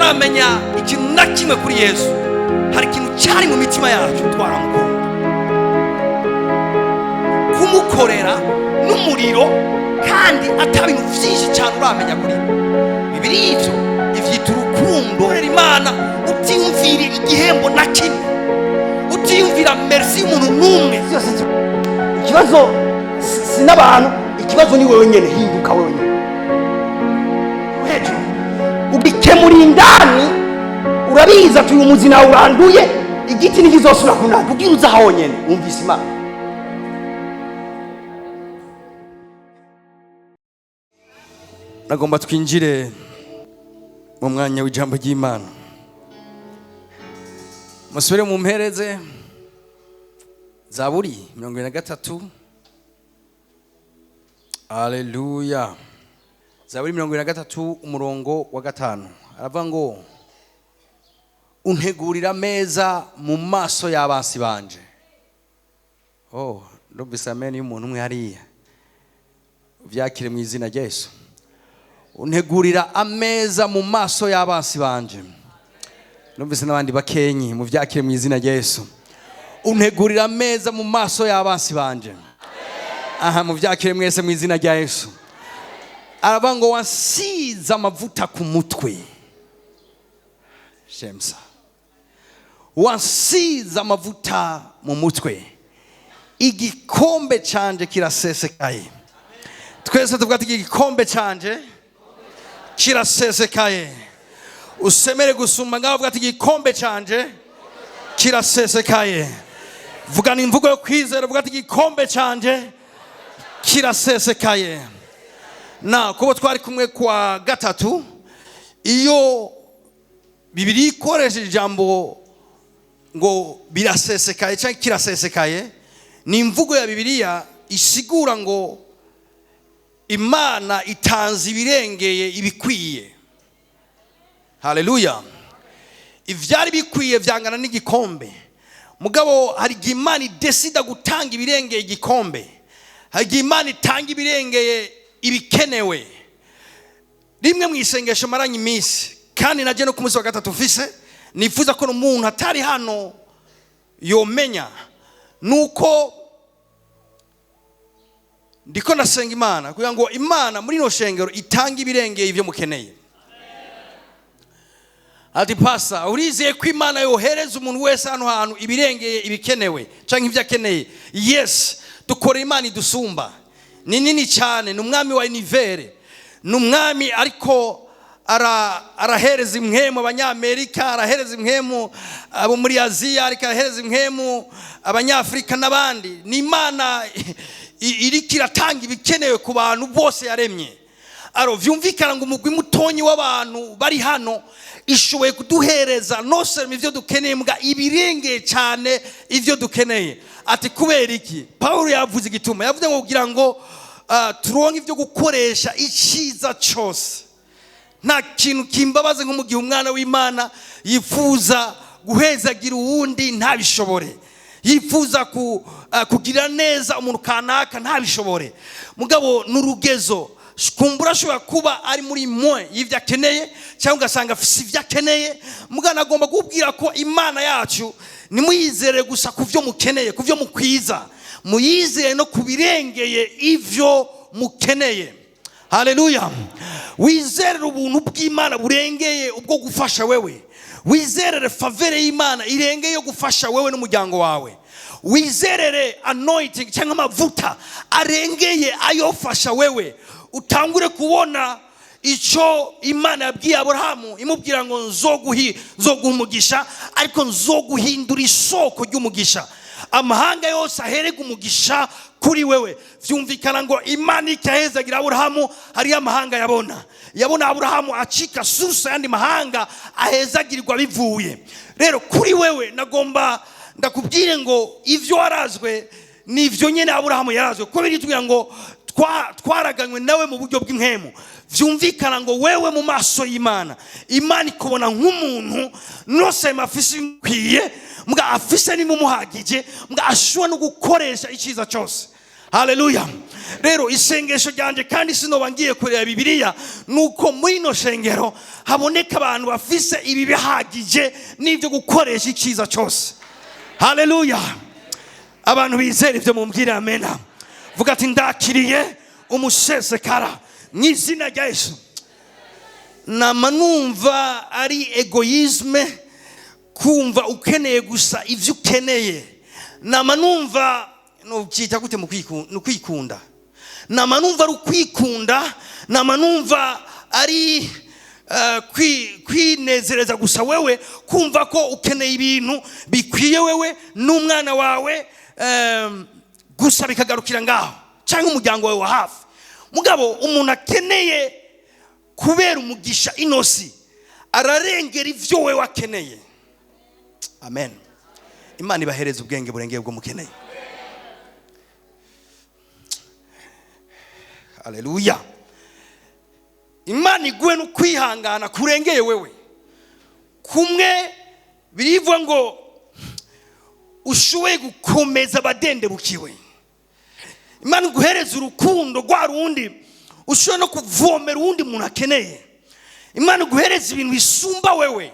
Tutaramenya ikintu na kimwe kuri Yesu, hari ikintu cyari mu mitima yacu, twaramukunda, kumukorera n'umuriro, kandi ata bintu byinshi cyane uramenya kuri we. Bibiri ivyo ivyita urukundo. Korera Imana utiyumvira igihembo na kimwe, utiyumvira merci y'umuntu n'umwe. Byose ikibazo si n'abantu, ikibazo ni wewe nyene. Hinduka wewe nyene hejuru, ugikemura indani. Urabizi ati uyu muzi nawe uranduye, igiti ntikizosubira kunanda. Ubwira uza honyene wumvise Imana. Nagomba twinjire mu mwanya w'ijambo ry'Imana. Musubire mu mpereze Zaburi 73. Aleluya! Zaburi 73, umurongo wa 5, aravuga ngo: "Untegurira ameza mu maso y'abansi banje." Oh, ndumvise amen y'umuntu umwe hariya. Uvyakire mu izina rya Yesu. Untegurira ameza mu maso y'abansi banje. Numvise n'abandi bakenyi, muvyakire mu izina rya Yesu. Untegurira ameza mu maso y'abansi banje. Aha, muvyakire mwese mu izina rya Yesu. Aravuga ngo: "Wansize amavuta ku mutwe." Shemsa, wansize amavuta mu mutwe, igikombe canje kirasesekaye. Twese tuvuga ati: "Igikombe canje kirasesekaye." Usemere gusumba ngaho, uvuga ati: "Igikombe canje kirasesekaye." Vugana imvugo yo kwizera, uvuga ati: "Igikombe canje kirasesekaye." Na kubo twari kumwe kwa gatatu, iyo Bibiri ikoresheje ijambo ngo birasesekaye cyangwa kirasesekaye, ni imvugo ya Bibiliya isigura ngo Imana itanze ibirengeye ibikwiye. Haleluya! Ivyari bikwiye vyangana n'igikombe, mugabo hari igihe Imana idesida gutanga ibirengeye igikombe, hari igihe Imana itanga ibirengeye ibikenewe. Rimwe mu isengesho maranye iminsi, kandi najye no ku munsi wa gatatu mfise, nifuza ko n'umuntu atari hano yomenya, nuko ndiko ndasenga Imana kugira ngo Imana muri ino shengero itange ibirengeye ibyo mukeneye. Ati: "Pasa, urizeye ko Imana yohereza umuntu wese hano hantu ibirengeye ibikenewe cyangwa ibyo akeneye?" Yes, dukora Imana idusumba, ni nini cyane, ni umwami wa univers, ni umwami ariko arahereza impwemu Abanyamerika, arahereza impwemu abo muri Aziya, ariko arahereza impwemu Abanyafurika n'abandi. Ni Imana iriko iratanga ibikenewe ku bantu bose yaremye. Aro vyumvikana ngo umugwi mutonyi w'abantu bari hano ishoboye kuduhereza non seulement ivyo dukeneye, mbwa ibirengeye cyane ivyo dukeneye. Ati: "Kubera iki?" Pawulo yavuze igituma. Yavuze ngo kugira ngo turonke ivyo gukoresha iciza cose. Nta kintu kimbabaze nko mu gihe umwana w'Imana yifuza guhezagira uwundi ntabishobore, yifuza kugira neza umuntu kanaka ntabishobore. Mugabo n'urugezo kumbura ashobora kuba ari muri mwe y'ibyo akeneye, cyangwa ugasanga afise ibyo akeneye. Mugabo agomba kubwira ko Imana yacu nimuyizere gusa ku byo mukeneye, ku byo mukwiza, muyizere no ku birengeye ivyo mukeneye. Haleluya! Wizerere ubuntu bw'Imana burengeye ubwo gufasha wewe, wizerere faveur y'Imana irengeye yo gufasha wewe n'umuryango wawe, wizerere anointing cyangwa amavuta arengeye ayofasha wewe. Utangure kubona icyo Imana yabwiye Aburahamu, imubwira ngo: "Nzoguha umugisha, ariko nzoguhindura isoko ry'umugisha, amahanga yose aherega umugisha kuri wewe." Vyumvikana ngo Imana ikahezagira Aburahamu, hariyo amahanga yabona Aburahamu acika source yandi mahanga ahezagirirwa bivuye. Rero kuri wewe nagomba ndakubwire ngo ivyo warazwe ni ivyo nyene Aburahamu yarazwe, kuko biritubwira ngo twaraganywe nawe mu buryo bw'impwemu. Vyumvikana ngo wewe mu maso y'Imana, Imana ikubona nk'umuntu non seulement afise ikwiye, mbwa afise n'ibumuhagije, mbwa ashobora no gukoresha icyiza cyose. Haleluya. Rero isengesho ryanje, kandi sinoba ngiye kureba Bibiliya, nuko muri ino shengero haboneka abantu bafise ibi bihagije n'ibyo gukoresha icyiza cyose. Haleluya. Abantu bizera ibyo, mumbwire amena. Vuga ati: "Ndakiriye umusesekara mu izina rya Yesu." Nama numva ari égoïsme kumva ukeneye gusa ibyo ukeneye. Nama numva nubyita gute mu kwikunda. Nama numva ari ukwikunda, nama numva ari kwinezereza gusa wewe, kumva ko ukeneye ibintu bikwiye wewe n'umwana wawe gusa, bikagarukira ngaho, cyangwa umuryango wawe wa hafi. Mugabo umuntu akeneye kubera umugisha inosi ararengera ibyo wewe akeneye. Amen. Imana ibahereza ubwenge burengeye ubwo mukeneye. Haleluya. Imana iguhe no kwihangana kurengeye wewe. Kumwe birivuga ngo ushoboye gukomeza abadendebukiwe. Imana iguhereza urukundo rwa rundi ushoboye no kuvomera uwundi muntu akeneye. Imana iguhereza ibintu bisumba wewe.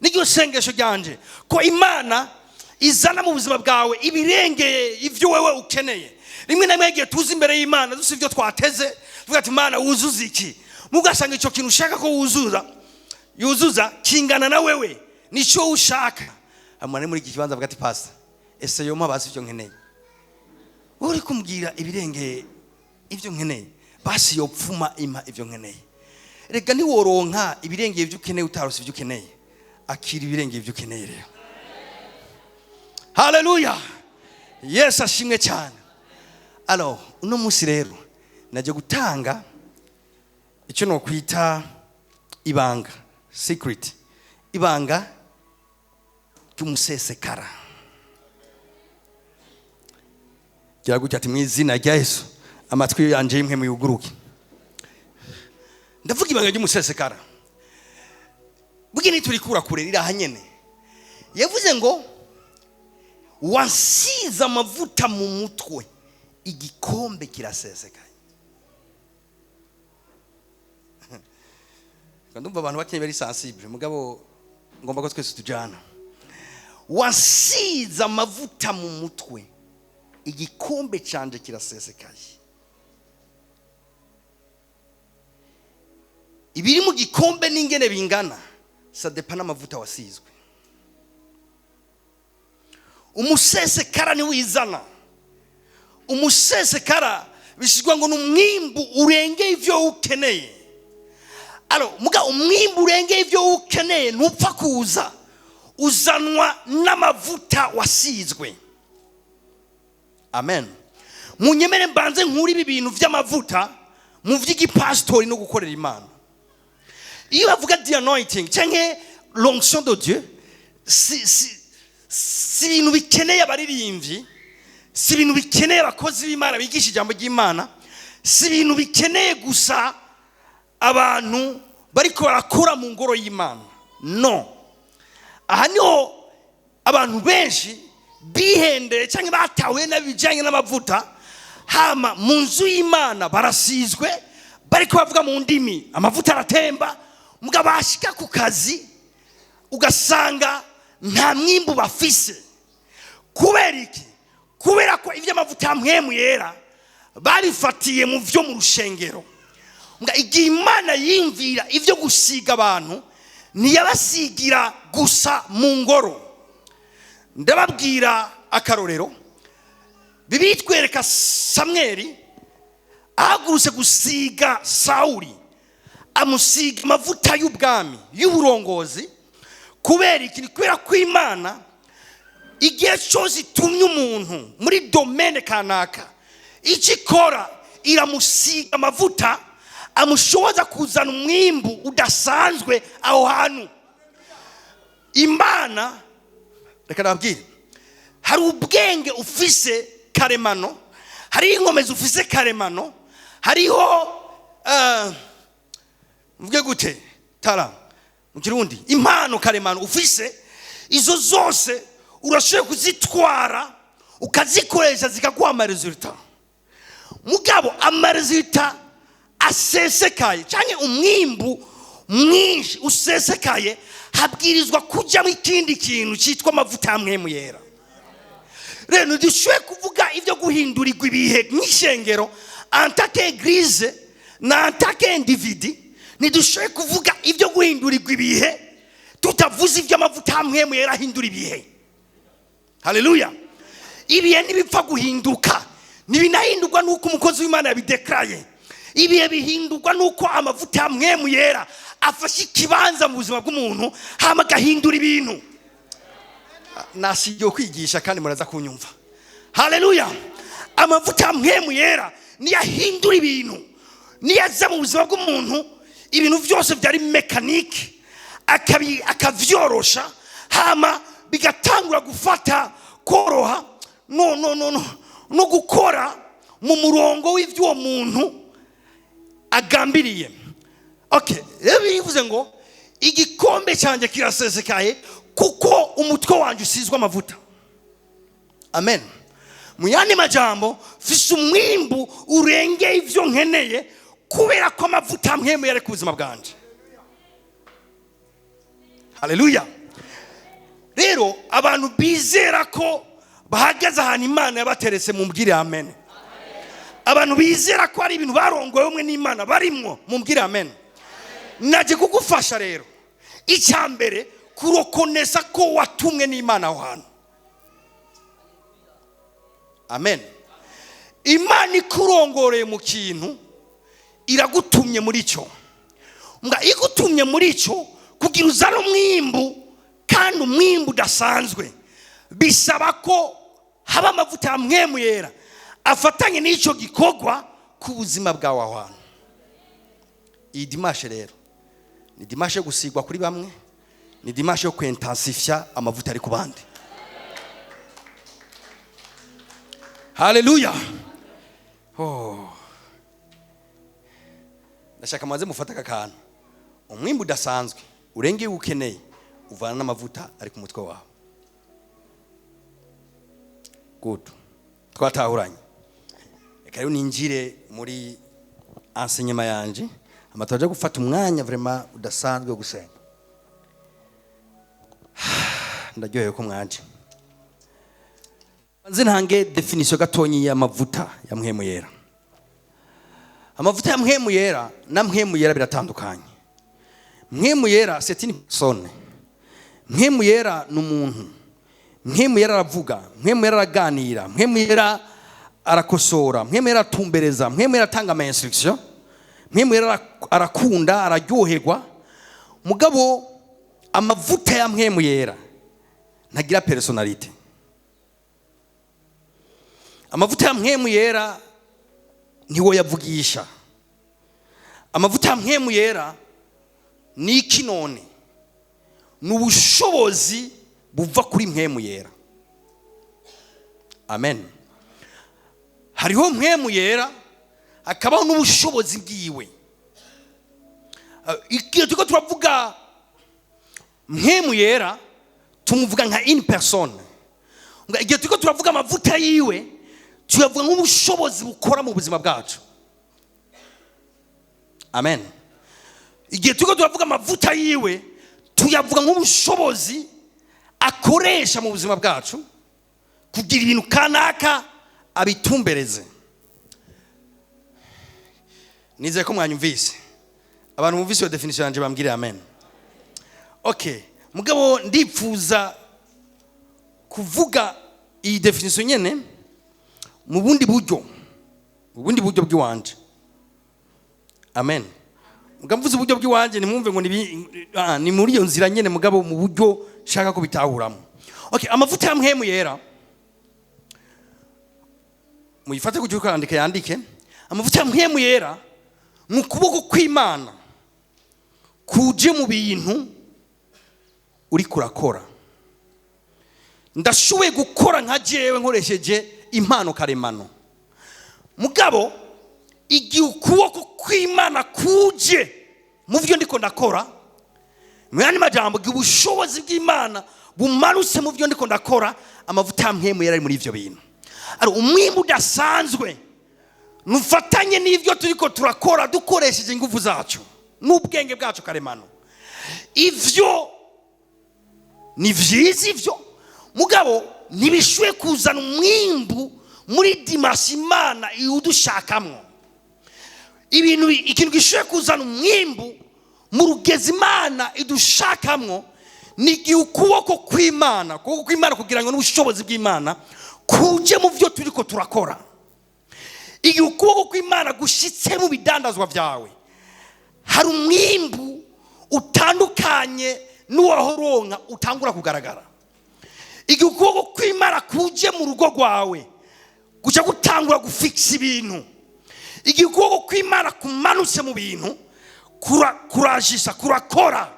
N'iryo sengesho ryanje, ko Imana izana mu buzima bwawe ibirengeye ibyo wewe ukeneye. Rimwe na rimwe igihe tuzi imbere y'Imana dusi ibyo twateze, tuvuga ati: "Imana, wuzuza iki?" Mugasanga icyo kintu ushaka ko wuzuza, yuzuza, kingana na wewe, nicyo ushaka. Hanyuma muri iki kibanza avuga ati: "Pastor, ese yompa basi ibyo nkeneye? Wowe uri kumbwira ibirengeye ibyo nkeneye, basi yopfuma impa ibyo nkeneye." Rega ntiworonka ibirengeye ibyo ukeneye utarose ibyo ukeneye. Akira ibirengeye ibyo ukeneye rero. Haleluya, Yesu ashimwe cyane. Alors, uno munsi rero najya gutanga icyo nokwita ibanga, secret, ibanga ry'umusesekara. Gira gutya ati: "Mu izina rya Yesu, amatwi yanje y'imwe muyuguruke." Ndavuga ibanga ry'umusesekara. Burya ntiturikura kure, riri aha nyene. Yavuze ngo: "Wasize amavuta mu mutwe, igikombe kirasesekaye." Ndumva abantu bakeneye bari sensible, mugabo ngomba ko twese tujana. Wasize amavuta mu mutwe, igikombe canje kirasesekaye. Ibiri mu gikombe n'ingene bingana, ça dépend n'amavuta wasizwe. Umusesekara niwizana. Umusesekara bishigwa ngo ni umwimbu urengeye ivyo ukeneye. Alors, muga umwimbu urengeye ivyo ukeneye ntupfa kuza, uzanwa n'amavuta wasizwe. Amen. Munyemere mbanze nkuri ibi bintu vy'amavuta mu vy'igipasitori no gukorera Imana. Iyo bavuga the anointing canke l'onction de Dieu, si ibintu bikeneye abaririmbyi, si ibintu bikeneye abakozi b'Imana bigisha ijambo ry'Imana, si ibintu bikeneye gusa abantu bariko barakora mu ngoro y'Imana. No aha niho abantu benshi bihendeye cyangwa batahuye n'ibijyanye n'amavuta. Hama mu nzu y'Imana barasizwe, bariko bavuga mu ndimi, amavuta aratemba, mugabo bashika ku kazi ugasanga nta mwimbu bafise. Kubera iki? Kubera ko iby'amavuta ya Mpwemu Yera babifatiye mu byo mu rushengero. Nga igihe Imana yiyumvira ibyo gusiga abantu, ntiyabasigira gusa mu ngoro. Ndababwira akarorero. Bibiliya itwereka Samweli ahagurutse gusiga Sawuli, amusiga amavuta y'ubwami, y'uburongozi. Kubera iki? Ni kubera ko Imana igihe cyose itumye umuntu muri domaine kanaka, icyo ikora iramusiga amavuta amushoboza kuzana umwimbu udasanzwe aho hantu. Imana, reka nababwire, hari ubwenge ufise karemano, hariho inkomezi ufise karemano, hariho mvuge gute, tara mu Kirundi, impano karemano ufise. Izo zose urashoboye kuzitwara ukazikoresha zikaguha ama résultats. Mugabo ama résultats asesekaye cyangwa umwimbu mwinshi usesekaye, habwirizwa kujyamo ikindi kintu cyitwa amavuta ya Mpwemu Yera. Rero ntidushoboye kuvuga ibyo guhindurirwa ibihe nk'ishengero, en tant qu'église na en tant qu'individu. Ntidushoboye kuvuga ibyo guhindurirwa ibihe tutavuze iby'amavuta ya Mpwemu Yera ahindura ibihe. Haleluya! Ibihe ntibipfa guhinduka, ntibinahindurwa n'uko umukozi w'Imana yabidekaraye. Ibihe bihindurwa n'uko amavuta ya Mpwemu Yera afashe ikibanza mu buzima bw'umuntu, hama agahindura ibintu. Nasigiye kwigisha kandi muraza kunyumva. Haleluya! Amavuta ya Mpwemu Yera niyo ahindura ibintu, niyo aza mu buzima bw'umuntu, ibintu byose byari mécanique akavyorosha, hama bigatangura gufata koroha no no no no no gukora mu murongo w'iby'uwo muntu agambiriye. Okay, rero bivuze ngo igikombe cyanjye kirasesekaye kuko umutwe wanjye usizwe amavuta. Amen. Mu yandi majambo, mfise umwimbu urengeye ibyo nkeneye kubera ko amavuta Mpwemu yari ku buzima bwanjye. Haleluya! Rero abantu bizera ko bahagaze ahantu Imana yabateretse, mumbwire amen. Abantu bizera ko ari ibintu barongoye umwe n'Imana barimwo, mumbwire amen. Najye kugufasha rero. Icya mbere, kurokonesa ko watumwe n'Imana aho hantu. Amen. Imana ikurongoreye mu kintu, iragutumye muri cyo. Mbwa igutumye muri cyo kugira uzane umwimbu, kandi umwimbu udasanzwe, bisaba ko haba amavuta ya Mpwemu Yera afatanye n'icyo gikorwa ku buzima bwawe aho hantu. Iyi dimanche rero ni dimanche yo gusigwa kuri bamwe, ni dimanche yo kwentansifya amavuta ari ku bandi. Haleluya! Oh. Ndashaka maze mufate aka kantu: umwimbu udasanzwe urengeye ukeneye uvana n'amavuta ari ku mutwe wawe. Good, twatahuranye. Reka rero ninjire muri enseignement yanje. Amatora gufata umwanya vraiment udasanzwe wo gusenga. Ndaryohewe ko mwaje. Nzi ntange définition gatonyi y'amavuta ya Mpwemu Yera. Amavuta ya Mpwemu Yera na Mpwemu Yera biratandukanye. Mpwemu Yera, c'est une personne. Mpwemu Yera ni umuntu. Mpwemu Yera aravuga, Mpwemu Yera araganira, Mpwemu Yera arakosora, Mpwemu Yera aratumbereza, Mpwemu Yera aratanga ama instruction, Mpwemu Yera arakunda, araryoherwa. Mugabo amavuta ya Mpwemu Yera ntagira personnalité. Amavuta ya Mpwemu Yera ntiwo yavugisha. Amavuta ya Mpwemu Yera ni iki none? Ni ubushobozi buva kuri Mpwemu Yera. Amen. Hariho Mpwemu Yera, hakabaho n'ubushobozi bwiwe. Igihe turiko turavuga Mpwemu Yera, tumuvuga nka une personne. Igihe turiko turavuga amavuta yiwe, tuyavuga nk'ubushobozi bukora mu buzima bwacu. Amen. Igihe turiko turavuga amavuta yiwe, tuyavuga nk'ubushobozi akoresha mu buzima bwacu kugira ibintu kanaka abitumbereze. Nizeye ko mwanyumvise. Abantu bumvise iyo définition yanjye bambwire amen. Okay, mugabo ndipfuza kuvuga iyi définition nyene mu bundi buryo, mu bundi buryo bw'iwanje. Amen. Mugabo mvuze uburyo bw'iwanje, ntimwumve ngo ni muri iyo nzira nyene, mugabo mu buryo shaka ko bitahuramo. Okay, amavuta ya Mpwemu Yera, muyifate kugira uko yandike, yandike. Amavuta ya Mpwemu Yera mu kuboko kw'Imana kuje mu bintu uri kurakora. Ndashoboye gukora nka jewe nkoresheje impano karemano, mugabo igihe ukuboko kw'Imana kuje mu byo ndiko ndakora, mu yandi majambo, igihe ubushobozi bw'Imana bumanutse mu byo ndiko ndakora, amavuta ya Mpwemu yari muri ivyo bintu, ari umwimbu udasanzwe. Nufatanye n'ibyo turiko turakora dukoresheje ingufu zacu n'ubwenge bwacu karemano. Ivyo ni vyiza, ivyo mugabo ntibishuye kuzana umwimbu muri dimension Imana iwudushakamwo. Ibintu, ikintu gishuye kuzana umwimbu mu rugezi Imana idushakamwo ni igihe ukuboko kw'Imana, ukuboko kw'Imana kugira ngo n'ubushobozi bw'Imana kuje mu byo turiko turakora. Igihe ukuboko kw'Imana gushitse mu bidandazwa byawe, hari umwimbu utandukanye n'uwahoronka utangura kugaragara. Igihe ukuboko kw'Imana kuje mu rugo rwawe, guca gutangura gufikisa ibintu. Igihe ukuboko kw'Imana kumanutse mu bintu, kurajisa, kurakora,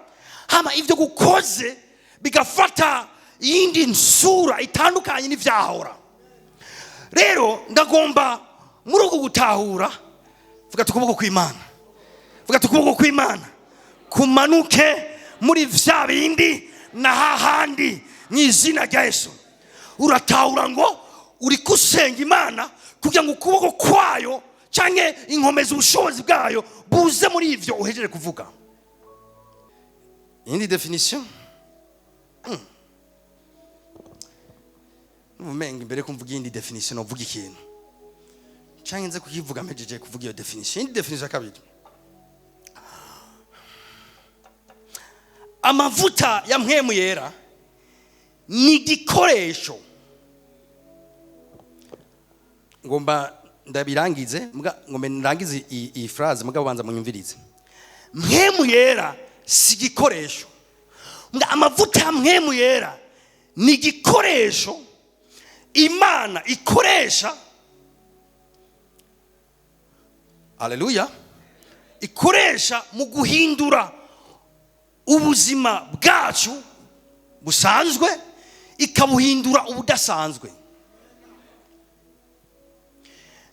hama ibyo gukoze bigafata iyindi nsura itandukanye n'ivyahora. Rero ndagomba muri uku gutahura, vuga ati ukuboko kw'Imana, vuga ati ukuboko kw'Imana kumanuke muri vya bindi na hahandi mu izina rya Yesu. Uratahura ngo uri gusenga Imana kugira ngo ukuboko kwayo canke inkomezi, ubushobozi bwayo buze muri ivyo uhejeje kuvuga. Iyindi définition, umenga imbere ko mvuga iyindi définition novuga ikintu canke nze kukivuga mpejeje kuvuga iyo définition. Iyindi définition ya kabiri: amavuta ya Mpwemu Yera ni igikoresho. Ngomba ndabirangize, ngomba ndangize iyi phrase, mugabo banza munyumvirize. Mpwemu Yera si igikoresho, mbwa amavuta ya Mpwemu Yera ni igikoresho Imana ikoresha, haleluya, ikoresha mu guhindura ubuzima bwacu busanzwe, ikabuhindura ubudasanzwe.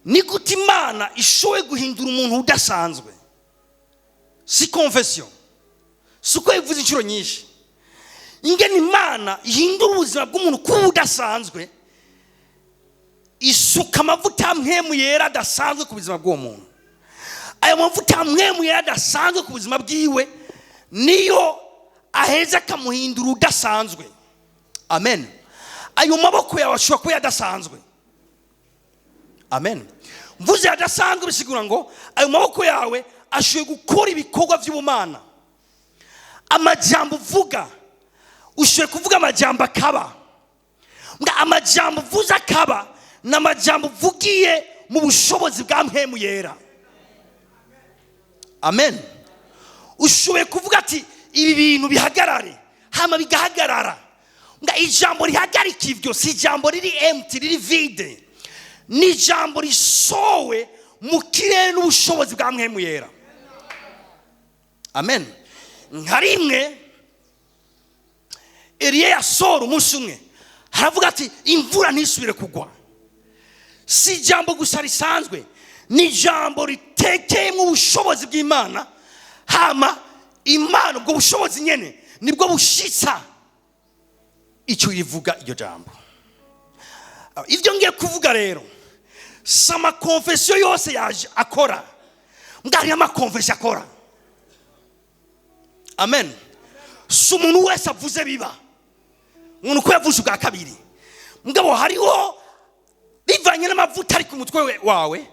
Ni gute Imana ishoboye guhindura umuntu udasanzwe? Si confession, si uko yivuze inshuro nyinshi. Ingene Imana ihindura ubuzima bw'umuntu kuba ubudasanzwe, isuka amavuta ya Mpwemu Yera adasanzwe ku buzima bw'uwo muntu. Ayo mavuta ya Mpwemu Yera adasanzwe ku buzima bwiwe niyo aheza akamuhindura udasanzwe. Amen. Ayo maboko yawe ashobora kuba yadasanzwe. Amen. Mvuze adasanzwe bisigura ngo ayo maboko yawe ashoboye gukora ibikorwa by'ubumana. Amajambo uvuga, ushoboye kuvuga amajambo akaba. Mbwa amajambo uvuze akaba ni amajambo uvugiye mu bushobozi bwa Mpwemu Yera. Amen. Ushoboye kuvuga ati ibi bintu bihagarare, hama bigahagarara. Mbwa ijambo rihagarika ivyo si ijambo riri empty, riri vide, ni ijambo risowe mu kirere n'ubushobozi bwa Mpwemu Yera. Amen. Nka rimwe Eliya yasora umunsi umwe haravuga ati imvura ntisubire kugwa. Si ijambo gusa risanzwe, ni ijambo ritekeyemo ubushobozi bw'Imana. Hama Imana ubwo bushobozi nyene nibwo bushitsa icyo rivuga iryo jambo. Ibyo ngiye kuvuga rero si ama confession yose yaje akora, mbwa hariyo ama confession akora. Amen. Si umuntu wese avuze biba, umuntu uko yavuze ubwa kabiri. Mugabo hariho bivanye n'amavuta ari ku mutwe wawe,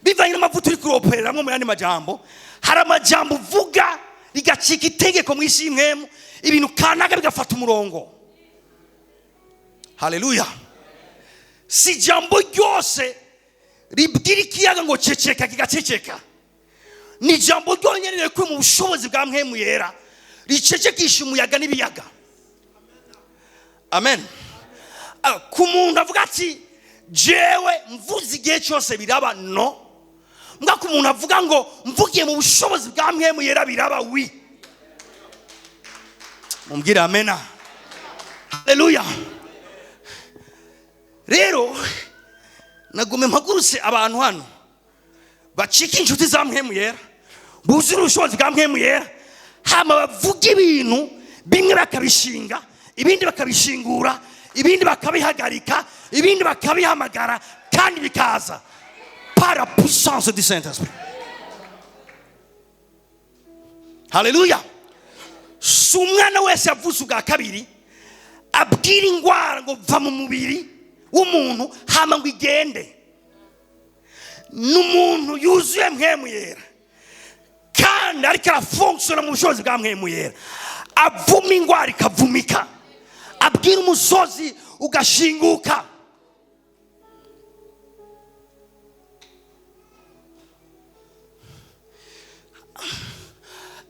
bivanye n'amavuta uri kuropereramo. Mu yandi majambo, hari amajambo uvuga rigacika itegeko mu isi y'imwemu, ibintu kanaka bigafata umurongo. Haleluya. Si ijambo ryose ribwira ikiyaga ngo ceceka kigaceceka. Ni ijambo ryonyine rirekuwe mu bushobozi bwa Mpwemu Yera ricecekisha umuyaga n'ibiyaga. Amen. Ku muntu avuga ati jewe mvuze igihe cyose biraba, no mbwa ku muntu avuga ngo mvugiye mu bushobozi bwa Mpwemu Yera biraba, oui. Mumbwire amena. Haleluya. Rero nagume mpagurutse abantu hano bacika inshuti za Mpwemu Yera, buzure ubushobozi bwa Mpwemu Yera, hama bavuga ibintu bimwe bakabishinga, ibindi bakabishingura, ibindi bakabihagarika, ibindi bakabihamagara, kandi bikaza par Par la puissance du Saint-Esprit. Haleluya. Si umwana wese yavutse ubwa kabiri abwira ingwara ngo va mu mubiri w'umuntu hama ngo igende. N'umuntu yuzuye Mpwemu Yera kandi ariko arafonctionna mu bushobozi bwa Mpwemu Yera, avuma ingwara ikavumika, abwira umusozi ugashinguka.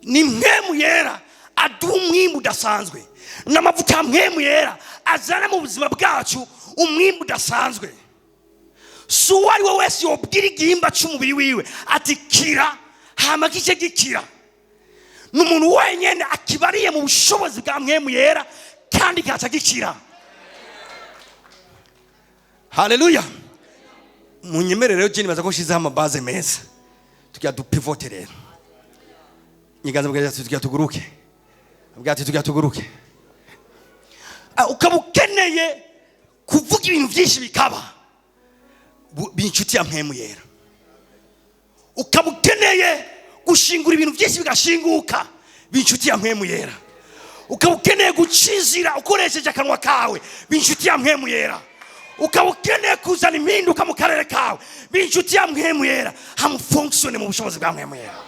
Ni Mpwemu Yera aduha umwimbu udasanzwe, n'amavuta ya Mpwemu Yera azana mu buzima bwacu umwimbu udasanzwe. Si uwo ari we wese yobwira igihimba cy'umubiri wiwe ati kira, hama gice gikira. Ni umuntu wenyine akibariye mu bushobozi bwa Mpwemu Yera kandi gaca gikira. Haleluya. Munyemerere rero, nibaza ko nshizeho amabaze meza, tugira dupivote rero. Nyiganza mbwira ati tugira tuguruke, mbwira ati tugira tuguruke. Ukaba ukeneye kuvuga ibintu byinshi bikaba inshuti ya Mpwemu Yera. Ukaba ukeneye gushingura ibintu byinshi bigashinguka, inshuti ya Mpwemu Yera. Ukaba ukeneye guca inzira ukoresheje akanwa kawe, inshuti ya Mpwemu Yera. Ukaba ukeneye kuzana impinduka mu karere kawe, inshuti ya Mpwemu Yera. Hamufonctionne mu bushobozi bwa Mpwemu Yera.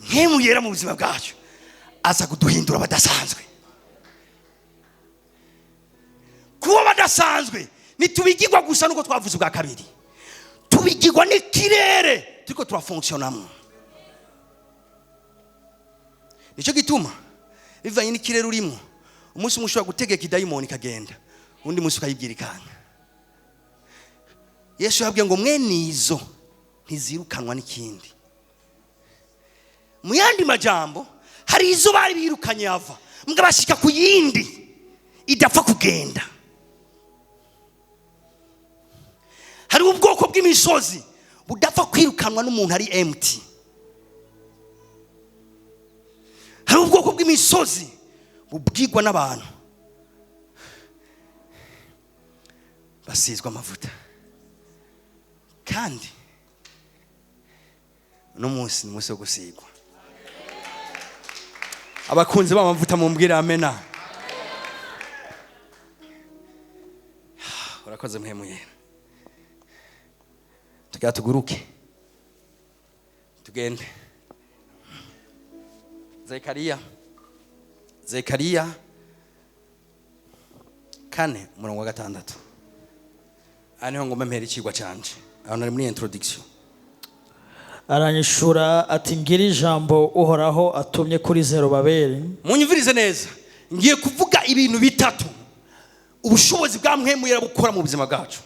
Mpwemu Yera mu buzima bwacu aza kuduhindura badasanzwe. Kuba badasanzwe ntitubigirwa gusa nuko twavuze ubwa kabiri, tubigirwa n'ikirere turiko turafonctionnamo. Nicyo gituma bivanye n'ikirere urimo, umunsi umwe ushobora gutegeka idayimoni ikagenda, undi munsi ukayibwira ikanga. Yesu yabwiye ngo mwene izo ntizirukanwa n'ikindi. Mu yandi majambo, hari izo bari birukanye ava mbwa bashika ku yindi idapfa kugenda. Hari ubwoko bw'imisozi budapfa kwirukanwa n'umuntu ari empty. Hari ubwoko bw'imisozi bubwirwa n'abantu basizwe amavuta. Kandi uno munsi ni umunsi wo gusigwa. Abakunzi b'amavuta mumbwire amena. Urakoze Mpwemu Yera. Tugira tuguruke tugende. Zekariya 4 umurongo wa 6. Aha niho ngomba mpera icigwa canje, aho nari muri introduction. Aranyishura ati ngira ijambo Uhoraho atumye kuri Zerubabeli. Munyumvirize neza, ngiye kuvuga ibintu bitatu ubushobozi bwa Mpwemu Yera bukora mu buzima bwacu.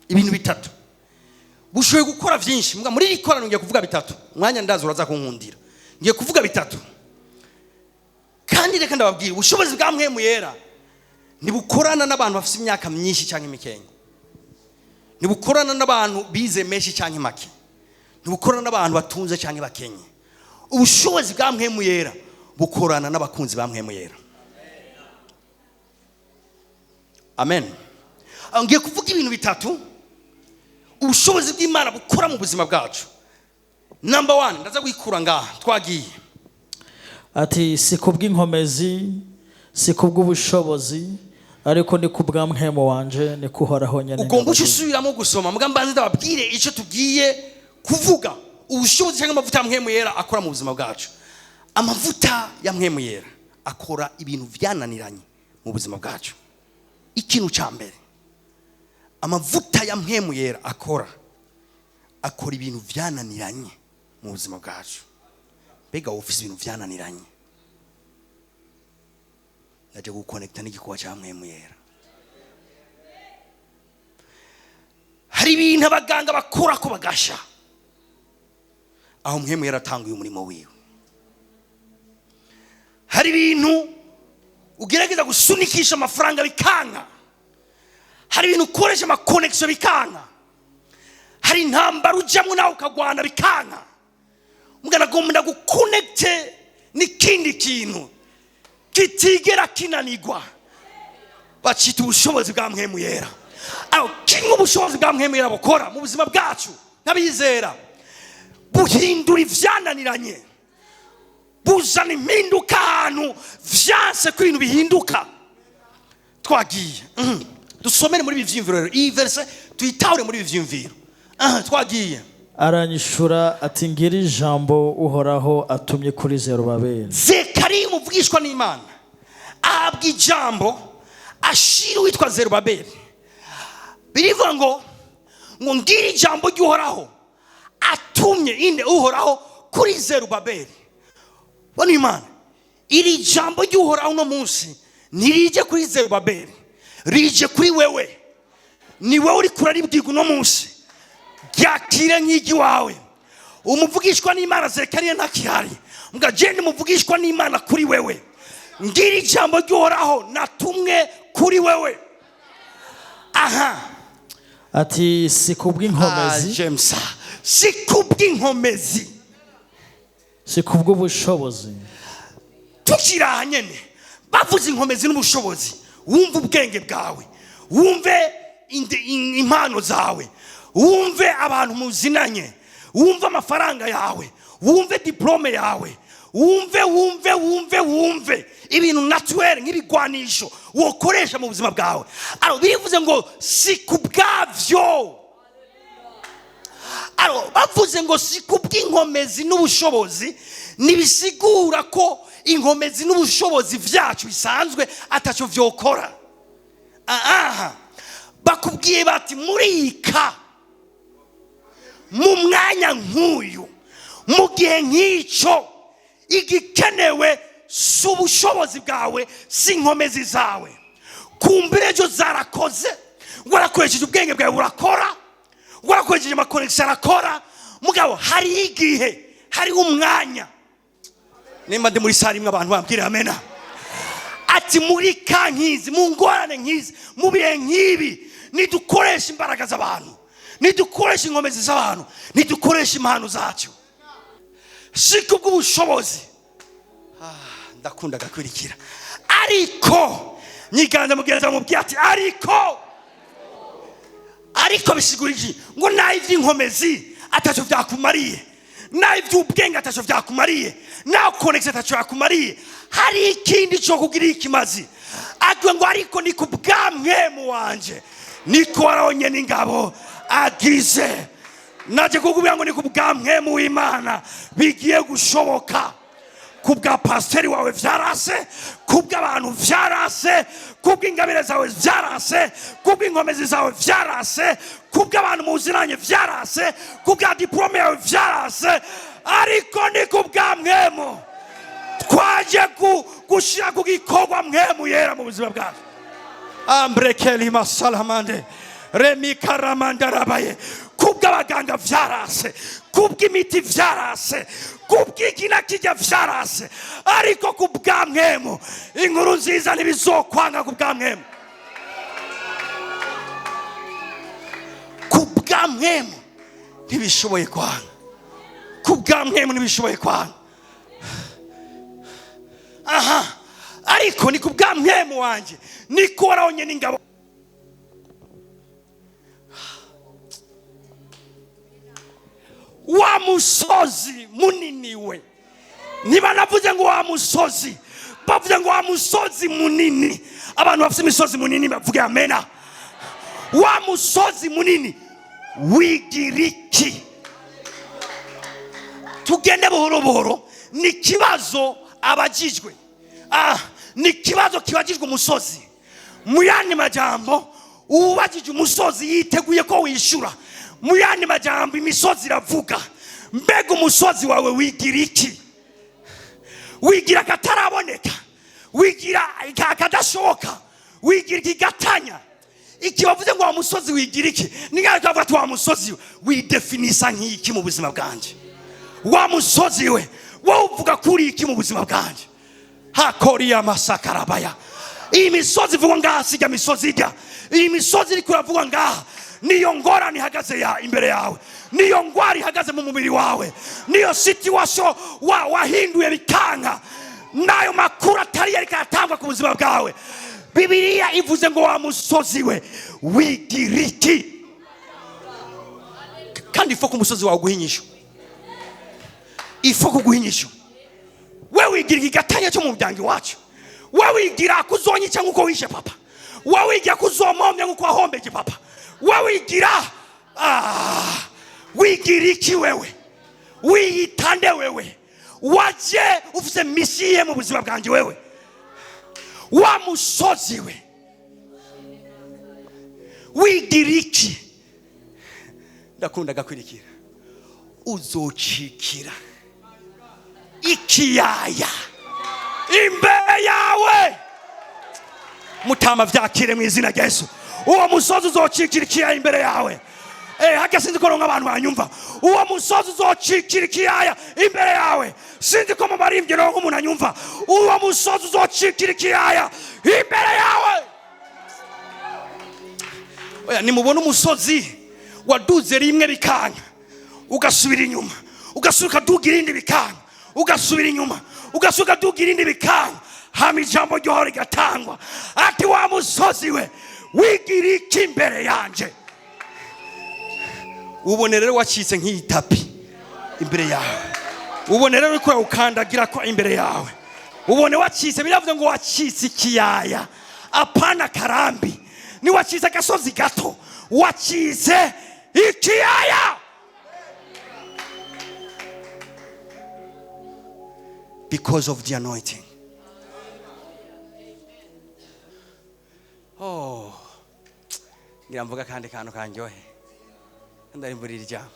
Ibintu bitatu bushoboye gukora vyinshi, mbwa muri iri koraniro ngiye kuvuga bitatu. Umwanya ndazi uraza kunkundira, ngiye kuvuga bitatu. Kandi reka ndababwira, ubushobozi bwa Mpwemu Yera ntibukorana n'abantu bafite imyaka myinshi cyangwa imikenya, ntibukorana n'abantu bize menshi cyangwa make, ntibukorana n'abantu batunze cyangwa bakenye. Ubushobozi bwa Mpwemu Yera bukorana n'abakunzi ba Mpwemu Yera. Amen. Ngiye kuvuga ibintu bitatu ubushobozi bw'Imana bukora mu buzima bwacu. Number 1, ndaza kwikura ngaha twagiye. Ati si kubw'inkomezi, si kubw'ubushobozi, ariko ni kubwa Mpwemu wanje, ni kuhoraho nyene. Ugomba uce usubiramo gusoma, mbwa mbanze ndababwire icyo tugiye kuvuga. Ubushobozi cyangwa amavuta ya Mpwemu Yera akora mu buzima bwacu. Amavuta ya Mpwemu Yera akora ibintu byananiranye mu buzima bwacu. Ikintu cya mbere amavuta ya Mpwemu Yera akora, akora ibintu byananiranye mu buzima bwacu. Mbega wowe ufise ibintu byananiranye, ndaje gukonekta n'igikorwa cya Mpwemu Yera. Hari ibintu abaganga bakora ko bagasha, aho Mpwemu Yera atanguye umurimo wiwe. Hari ibintu ugerageza gusunikisha amafaranga bikanka, hari ibintu ukoresha amakonekisiyo bikanka, hari intambara ujyamo nawe ukagwana bikanka. Mugana agomba gukonekite n'ikindi kintu kitigera kinanirwa, bacita ubushobozi bwa Mpwemu Yera. Aho kimwe ubushobozi bwa Mpwemu Yera bukora mu buzima bwacu n'abizera, buhindura ivyananiranye, buzana impinduka ahantu vyanse ko ibintu bihinduka. Twagiye. Dusomere muri ibi vyiyumviro rero, iyi verse tuyitahure muri ibi vyiyumviro. Aha, twagiye. Aranyishura ati: "Ngira ijambo Uhoraho atumye kuri Zerubabeli." Zekariya, umuvugishwa n'Imana, ahabwa ijambo ashira uwitwa Zerubabeli. Birivuga ngo ngira ijambo ry'Uhoraho atumye inde? Uhoraho kuri Zerubabeli. Bano Imana, iri jambo ry'Uhoraho uno munsi ntirije kuri Zerubabeli, rije kuri wewe. Ni wowe uri kuraribwirwa uno munsi. Ryakire nk'iry'iwawe. Umuvugishwa n'Imana Zekariya ntakihari, mbwa jenda umuvugishwa n'Imana kuri wewe. Ngira ijambo ry'Uhoraho natumwe kuri wewe. Aha. Ati: "Si kubw'inkomezi, James, si kubw'inkomezi, si kubw'ubushobozi." Tukiri aha nyene, bavuze inkomezi n'ubushobozi, wumve ubwenge bwawe, wumve impano zawe, wumve abantu muzinanye, wumve amafaranga yawe, wumve diplôme yawe, wumve, wumve, wumve, wumve ibintu naturel nk'ibigwanisho wokoresha mu buzima bwawe. Alors, birivuze ngo si ku bwavyo. Alors, bavuze ngo si kubw'inkomezi n'ubushobozi, ntibisigura ko inkomezi n'ubushobozi vyacu bisanzwe atacyo vyokora. Aha bakubwiye bati murika mu mwanya nk'uyu, mu gihe nk'icyo, igikenewe si ubushobozi bwawe, si inkomezi zawe. Kumbura ejo zarakoze, warakoresheje ubwenge bwawe burakora, warakoresheje ama connexions arakora. Mugabo hariho igihe, hariho umwanya. Nimba ndi muri salle imwe, abantu bambwira amena. Ati muri ka nk'izi, mu ngorane nk'izi, mu bihe nk'ibi, nidukoresha imbaraga z'abantu, nidukoresha inkomezi z'abantu, nidukoresha impano zacu. Si kubw'ubushobozi. Ndakunda gakwirikira, ariko nyiganza mugenzi mubwiye ati ariko. Ariko bisigura iki? Ngo naho iby'inkomezi atacyo byakumariye, naho iby'ubwenge atacyo byakumariye, naho connexion atacyo yakumariye, hari ikindi cyo kugira ikimazi. Agiwe ngo ariko ni ku bwa Mpwemu wanje, niko waronye n'ingabo agize. Naje kukubwira ngo ni ku bwa Mpwemu w'Imana bigiye gushoboka. Ku bwa pasiteri wawe vyarase, ku bw'abantu vyarase, ku bw'ingabire zawe vyarase, ku bw'inkomezi zawe vyarase, ku bw'abantu muziranye vyarase, ku bwa diplôme yawe vyarase, ariko ni ku bwa Mpwemu. Twaje gushira ku gikorwa Mpwemu Yera mu buzima bwacu. Ambrekeli masalamande remikaramandarabaye. Kubw'abaganga vyarase, kubw'imiti vyarase, kubw'iki na kijya vyarase, ariko ku bwa Mpwemu, inkuru nziza, ntibizokwanga ku bwa Mpwemu. Ku bwa Mpwemu ntibishoboye kwanga, ku bwa Mpwemu ntibishoboye kwanga. Aha, ariko ni ku bwa Mpwemu wanjye, niko warabonye n'ingabo. Wa musozi munini we, niba navuze ngo wa musozi, bavuze ngo wa musozi munini. Abantu bafite imisozi munini bavuge amena. Wa musozi munini wigira iki? Tugende buhoro buhoro. Ni ikibazo abajijwe, ni ikibazo kibajijwe umusozi. Mu yandi majambo, uwubajije umusozi yiteguye ko wishyura. Mu yandi majambo, imisozi iravuga. Mbega umusozi wawe wigira iki? Wigira akataraboneka, wigira akadashoboka, wigira ikigatanya. Iki bavuze ngo wa musozi wigira iki, ni nkaho kavuga ati wa musozi widefinisa nk'iki mu buzima bwanjye? Wa musozi we, wowe uvuga kuri iki mu buzima bwanjye? Hakoriya masakarabaya. Iyi misozi ivugwa ngaha sijya misozi ijya. Iyi misozi iri kuravugwa ngaha niyo ngorane ihagaze ya imbere yawe, niyo ngwara ihagaze mu mubiri wawe, niyo situation wahinduye bikanka, n'ayo makuru atari yari karatangwa ku buzima bwawe. Bibiliya ivuze ngo wa musozi we wigira iki? Kandi ifo ku musozi wawe uguha inyishu, ifo kuguha inyishu. We wigira igigatanya cyo mu muryango iwacu, we wigira kuzonyica nk'uko wishe papa, we wigira kuzompomya nk'uko wahombeje papa, we wigira wigira iki wewe? Wiyitande wewe? Waje ufise misiye mu buzima bwanjye wewe? Wa musozi we wigira iki? Ndakunda gakwirikira uzocikira ikiyaya imbere yawe. Mutama vyakire mu izina rya Yesu. Uwo musozi uzocikira ikiyaya imbere yawe. Hajya sinzi ko abantu banyumva. Uwo musozi uzocikira ikiyaya imbere yawe. Sinzi ko mu baririmbyi ronka umuntu anyumva. Uwo musozi uzocikira ikiyaya imbere yawe. Oya, nimubona umusozi waduze rimwe bikanga, ugasubira inyuma, ugasubira ukaduga irindi bikanga, ugasubira inyuma, ugasubira ukaduga irindi bikanga, hama ijambo ryohora rigatangwa ati wa musozi we wigira iki imbere yanje? Ubone rero wacitse nk'iyi tapi imbere yawe, ubone rero uriko urawukandagira ko imbere yawe, ubone wacitse. Biravuze ngo wacitse ikiyaya, apana karambi, ni wacitse agasozi gato, wacitse ikiyaya. Because of the anointing. Oh, ngira mvuga kandi kantu kanjyohe, ndarimburira ijambo.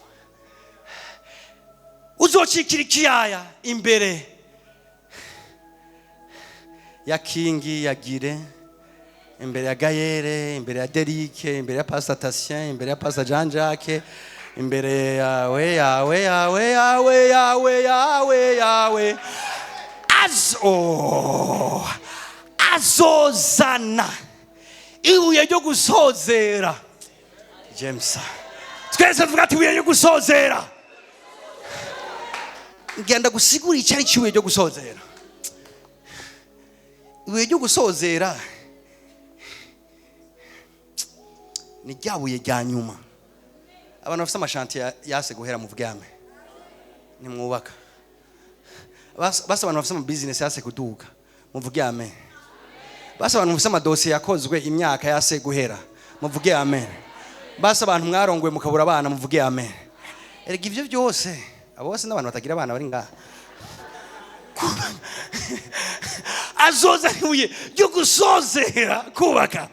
Uzocikira ikiyaya imbere ya Kingi, ya Gire, imbere ya Gayere, imbere ya Derike, imbere ya Pastor Tatien, imbere ya Pastor Jean Jacques, imbere yawe yawe yawe yawe yawe yawe yawe. Azozana ibuye ryo gusozera. James, twese tuvuga ati ibuye ryo gusozera. Ngenda gusigura icyo ari ibuye ryo gusozera. Ibuye ryo gusozera ni rya buye rya nyuma. Abantu bafite amashantiye yase guhera mu bwame nimwubaka, basa abantu bafite ama business yase kuduka muvuge amen, basa abantu bafite amadosiye yakozwe imyaka yase guhera muvuge amen, basa abantu mwarongoye mukabura abana muvuge amen. Erega ivyo byose abo bose n'abantu batagira abana bari ngaha. Azoza ibuye ryo gusozera kubaka,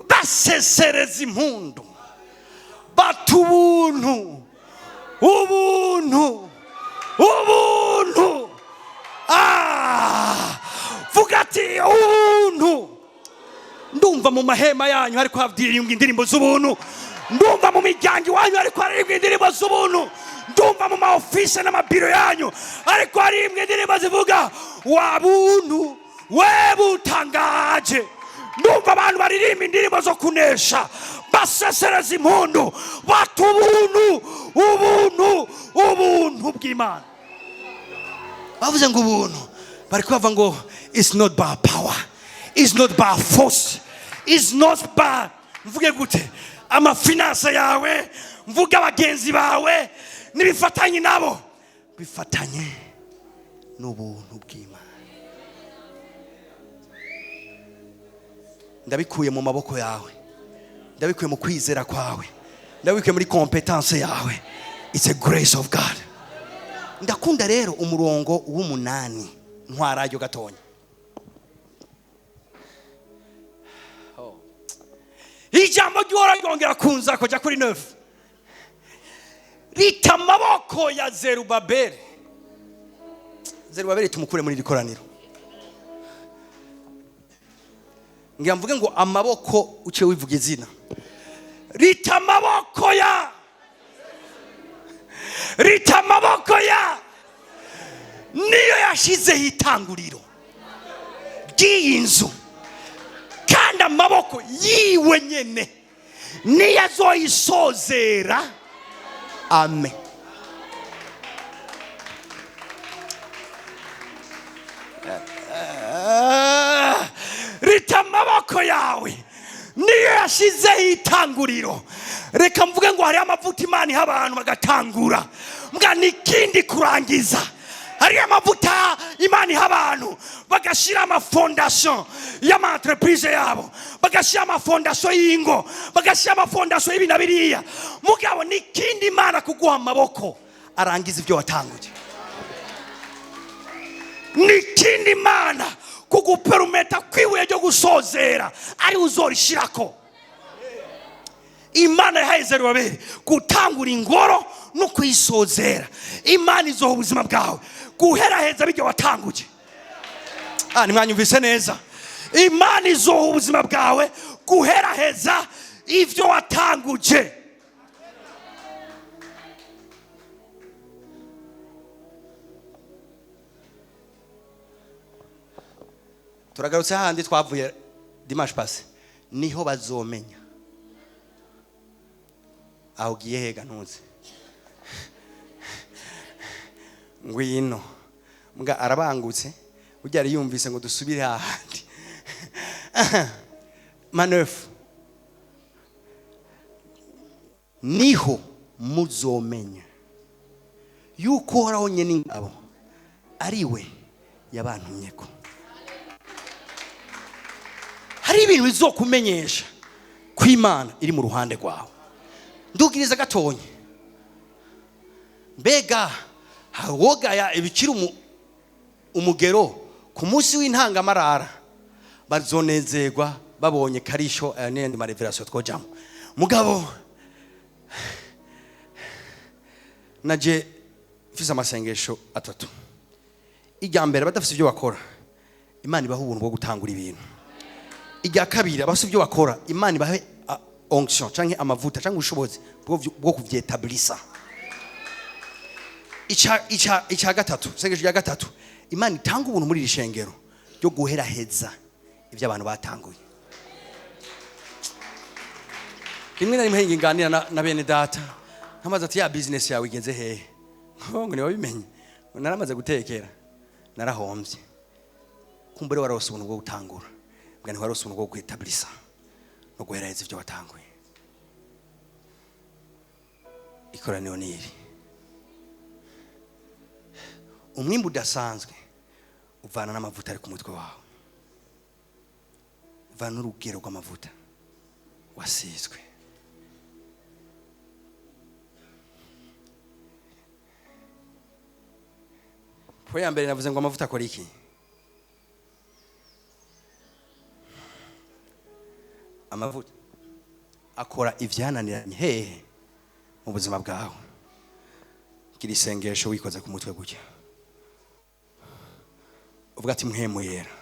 basesereza impundu, batubuntu ubuntu ubuntu. Vuga ati ubuntu. Ndumva mu mahema yanyu hariko havyirimwa indirimbo z'ubuntu, ndumva mu miryango iwanyu hariko haririmbwa indirimbo z'ubuntu, ndumva mu ma office n'amabiro yanyu hariko haririmbwa indirimbo zivuga wa buntu we butangaje. Ndumva abantu baririmba indirimbo zo kunesha, basesereza impundu, batubuntu ubuntu ubuntu bw'Imana. Bavuze ngo ubuntu, bari kubavuga ngo it's not by power, it's not by force, it's not by, mvuge gute, amafinanse yawe, mvuge abagenzi bawe nibifatanye nabo, bifatanye n'ubuntu bw'Imana. Ndabikuye mu maboko yawe, ndabikuye mu kwizera kwawe, ndabikuye muri competence yawe. It's a grace of God. Ndakunda rero umurongo w'umunani ntwararyo gatonya. Ijambo ry'Uhoraho ryongera kunza kujya kuri 9. Rita amaboko ya Zerubabeli. Zerubabeli tumukure muri iri koraniro. Ngira mvuge ngo amaboko uciye wivuga izina. Rita amaboko ya, rita amaboko ya niyo yashizeho itanguriro ry'iyi nzu, kandi amaboko yiwe nyene niyo azoyisozera. Amen. Rita amaboko Amaboko yawe niyo yashizeho itanguriro. Reka mvuge ngo hariho amavuta Imana iha abantu bagatangura, mbwa n'ikindi kurangiza. Hariho amavuta Imana iha abantu bagashyira amafondasiyo y'ama entreprise yabo, bagashyira amafondasiyo y'ingo, bagashyira amafondasiyo y'ibi na biriya. Mugabo n'ikindi, Imana kuguha amaboko arangiza ibyo watanguye. N'ikindi, Imana kuguperumeta kw'ibuye ryo gusozera ari uzorishirako. Imana yahaye Zerubabeli gutangura ingoro no kuyisozera. Imana izoha ubuzima bwawe guheraheza bijya watanguye. Nimwanyumvise neza? Imana izoha ubuzima bwawe guheraheza ibyo watanguje. Turagarutse hahandi twavuye dimanche passé. Niho bazomenya aho ugiye hega. Ntuzi, ngwino. Mbwa arabangutse, burya yari yumvise ngo dusubire hahandi. Maneuf, niho muzomenya yuko Uhoraho nyene ingabo ari we yabantumyeko. Hari ibintu bizokumenyesha ko Imana iri mu ruhande rwawe. Ndugiriza gatonye. Mbega wogaya ibikiri umugero ku munsi w'intangamarara, bazonezerwa babonye karisho. Aya n'ayandi ma révélation twojamo. Mugabo naje mfise amasengesho atatu. Irya mbere, badafise ibyo bakora, Imana ibaha ubuntu bwo gutangura ibintu. Irya kabiri, abafise ibyo bakora, Imana ibahe onction canke amavuta canke ubushobozi bwo kuvyetablisa. Ica gatatu, isengesho rya gatatu, Imana itanga ubuntu muri iri shengero ryo guheraheza ibyo abantu batanguye. Rimwe na rimwe nganira na bene data, nkamaze ati: "Ya business yawe igeze hehe?" Ngo ntiwabimenye, ngo naramaze gutekera, narahombye. Kumbure warose ubuntu bwo gutangura, mbwa ntiwarose ubuntu bwo kwetablisa no guheraheza ibyo watanguye. Ikoraniro ni iri: umwimbu udasanzwe uvana n'amavuta ari ku mutwe wawe, uvana n'urugero rw'amavuta wasizwe. Po ya mbere navuze ngo amavuta akora iki? Amavuta akora ivyananiranye. Hehe? Mu buzima bwawe. Gira isengesho wikoze ku mutwe gutya, uvuga ati: "Mpwemu Yera,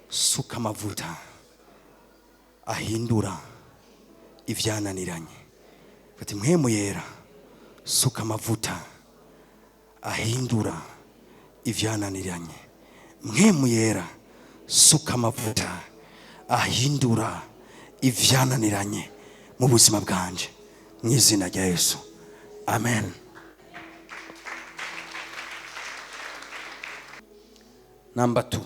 suka amavuta ahindura ivyananiranye." Uvuga ati: "Mpwemu Yera, suka amavuta ahindura ivyananiranye. Mpwemu Yera, suka amavuta ahindura ivyananiranye mu buzima bwanje, mu izina rya Yesu, amen." Number 2,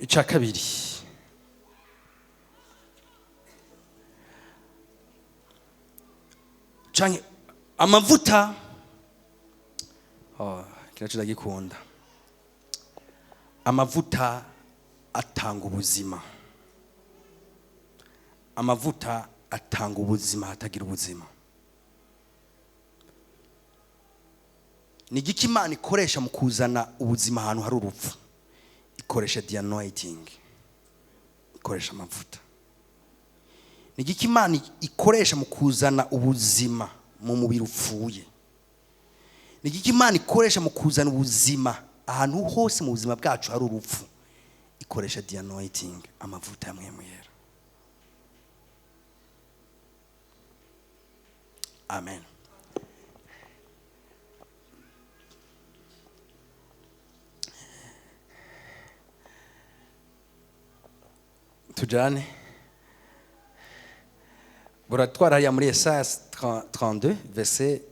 icya kabiri, canke amavuta, oh, kinaco ndagikunda. Amavuta atanga ubuzima. Amavuta atanga ubuzima hatagira ubuzima. Ni igiki Imana ikoresha mu kuzana ubuzima ahantu hari urupfu? Ikoresha the anointing, ikoresha amavuta. Ni igiki Imana ikoresha mu kuzana ubuzima mu mubiri upfuye? Ni igiki Imana ikoresha mu kuzana ubuzima ahantu hose mu buzima bwacu hari urupfu? Ikoresha the anointing, amavuta ya Mpwemu Yera. Amen. Tujane buratwara hariya muri Yesaya 32 verset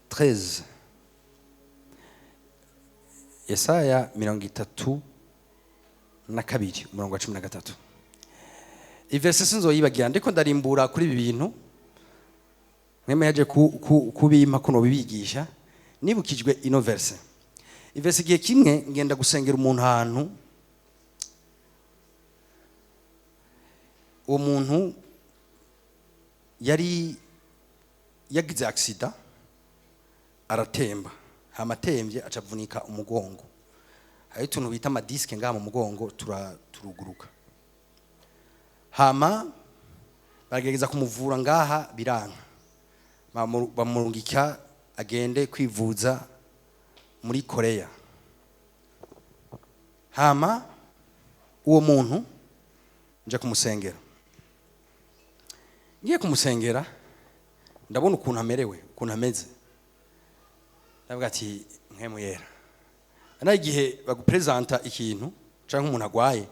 13. Yesaya 32, umurongo wa 13. I verset sinzoyibagira, ndiko ndarimbura kuri ibi bintu mweme yaje kubimpa kuno bibigisha. Nibukijwe ino verset, i verset. Igihe kimwe ngenda gusengera umuntu ahantu. Uwo muntu yari yagize accident, aratemba. Hama atembye aca avunika umugongo. Hari utuntu bita ama disques ngaha mu mugongo, turuguruka. Hama baragerageza kumuvura ngaha, biranka. Bamurungika agende kwivuza muri Korea. Hama uwo muntu nja kumusengera. Ngiye kumusengera, ndabona ukuntu amerewe, ukuntu ameze. Ndavuga ati: "Mpwemu Yera." Na igihe bagupresenta ikintu canke umuntu agwaye,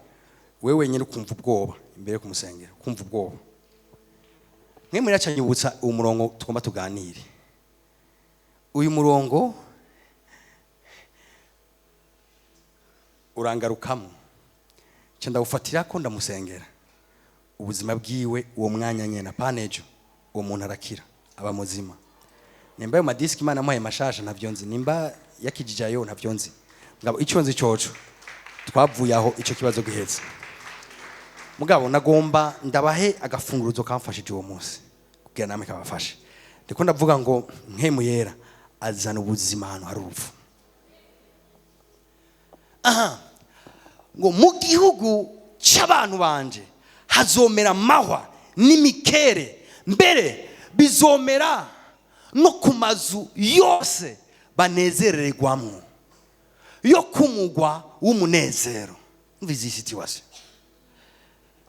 wewe wenyine ukumva ubwoba imbere yo kumusengera, ukumva ubwoba. Mpwemu Yera acanyibutsa uwo murongo tugomba tuganire. Uyu murongo urangarukamo, nca ndawufatira ko ndamusengera. Ubuzima bwiwe uwo mwanya nyene, apana ejo, uwo muntu arakira, aba muzima. Nimba ayo ma disques Imana amuhaye mashasha, ntavyo nzi. Nimba yakijije ayo, ntavyo nzi. Mugabo icyo nzi coco, twavuye aho ico kibazo giheze. Mugabo nagomba ndabahe agafunguruzo kamfashije uwo munsi kugira namwe kabafashe. Ndiko ndavuga ngo Mpwemu Yera azana ubuzima ahantu hari urupfu. Aha ngo: "Mu gihugu cy'abantu banje hazomera amahwa n'imikere, mbere bizomera no ku mazu yose banezererwamwo yo kumugwa w'umunezero." Umva izi situation.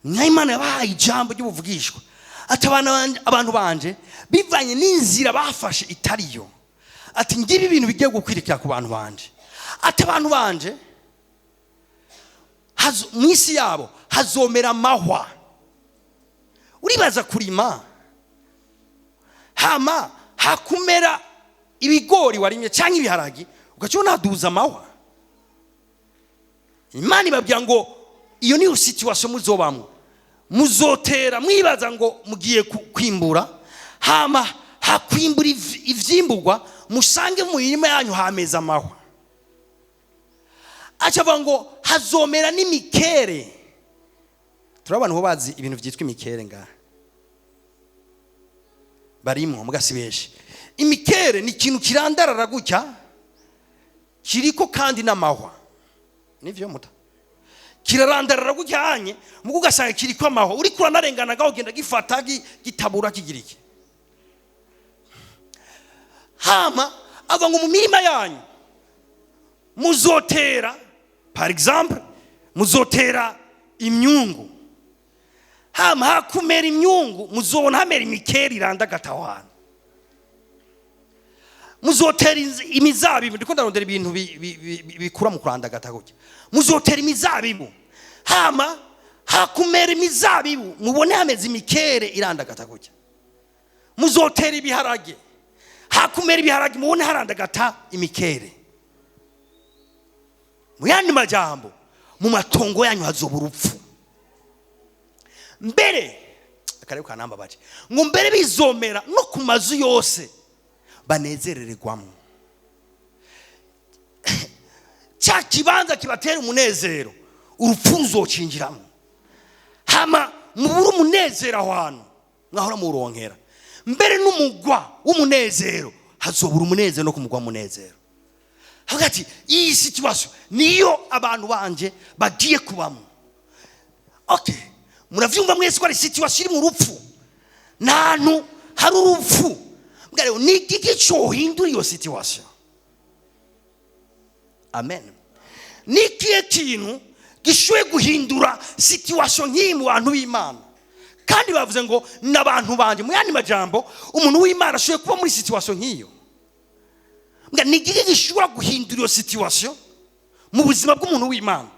Nka Imana yabahaye ijambo ry'ubuvugishwa, ati abantu banje bivanye n'inzira bafashe itariyo, ati ngibi ibintu bigiye gukwirikira ku bantu banje. Ati abantu banje mu isi yabo hazomera amahwa. Uribaza kurima, hama hakumera ibigori warimye cyangwa ibiharagi, ugaca ubona haduza amahwa. Imana ibabwira ngo iyo niyo situation muzobamwo. Muzotera mwibaza ngo mugiye kwimbura, hama hakwimbura ivyimburwa, musange mu mirima yanyu hameze amahwa. Aca avuga ngo hazomera n'imikere. Turi abantu bo bazi ibintu byitwa imikere ngaha, barimwo mugasi benshi. Imikere ni ikintu kirandarara gutya, kiriko kandi n'amahwa. Nivyo muta kirarandarara gutya hanye mugo, ugasanga kiriko amahwa. Uriko uranarengana ngaho, ugenda gifata, gitabura, kigira iki. Hama ava ngo mu mirima yanyu muzotera, par exemple muzotera imyungu, hama hakumera imyungu, muzobona hamera imikeri irandagata aho hantu. Muzotera imizabibu. Ndiko ndarondera ibintu bikura mu kurandagata gutya. Muzotera imizabibu, hama hakumera imizabibu, mubone hameze imikere irandagata gutya. Muzotera ibiharage, hakumera ibiharage, mubone harandagata imikere. Mu yandi majambo, mu matongo yanyu hazoba urupfu. Mbere akarere kanambabaje ngo mbere bizomera no ku mazu yose banezerererwamo. Cya kibanza kibatera umunezero, urupfu ruzocinjiramo, hama mubure umunezero aho hantu mwahora muwuronkera. Mbere n'umugwa w'umunezero, hazobura umunezero no ku mugwa w'umunezero. Havuga ati iyi situation niyo abantu banje bagiye kubamo. Okay, muravyumva mwese ko ari situation iri mu rupfu, ntantu hari urupfu. Mbwa rero ni igiki cohindura iyo situation? Amen. Ni ikihe kintu gishoboye guhindura situation nk'iyi mu bantu b'Imana? Kandi bavuze ngo n'abantu banje. Mu yandi majambo, umuntu w'Imana ashoboye kuba muri situation nk'iyo. Mbwa ni igiki gishobora guhindura iyo situation mu buzima bw'umuntu w'Imana,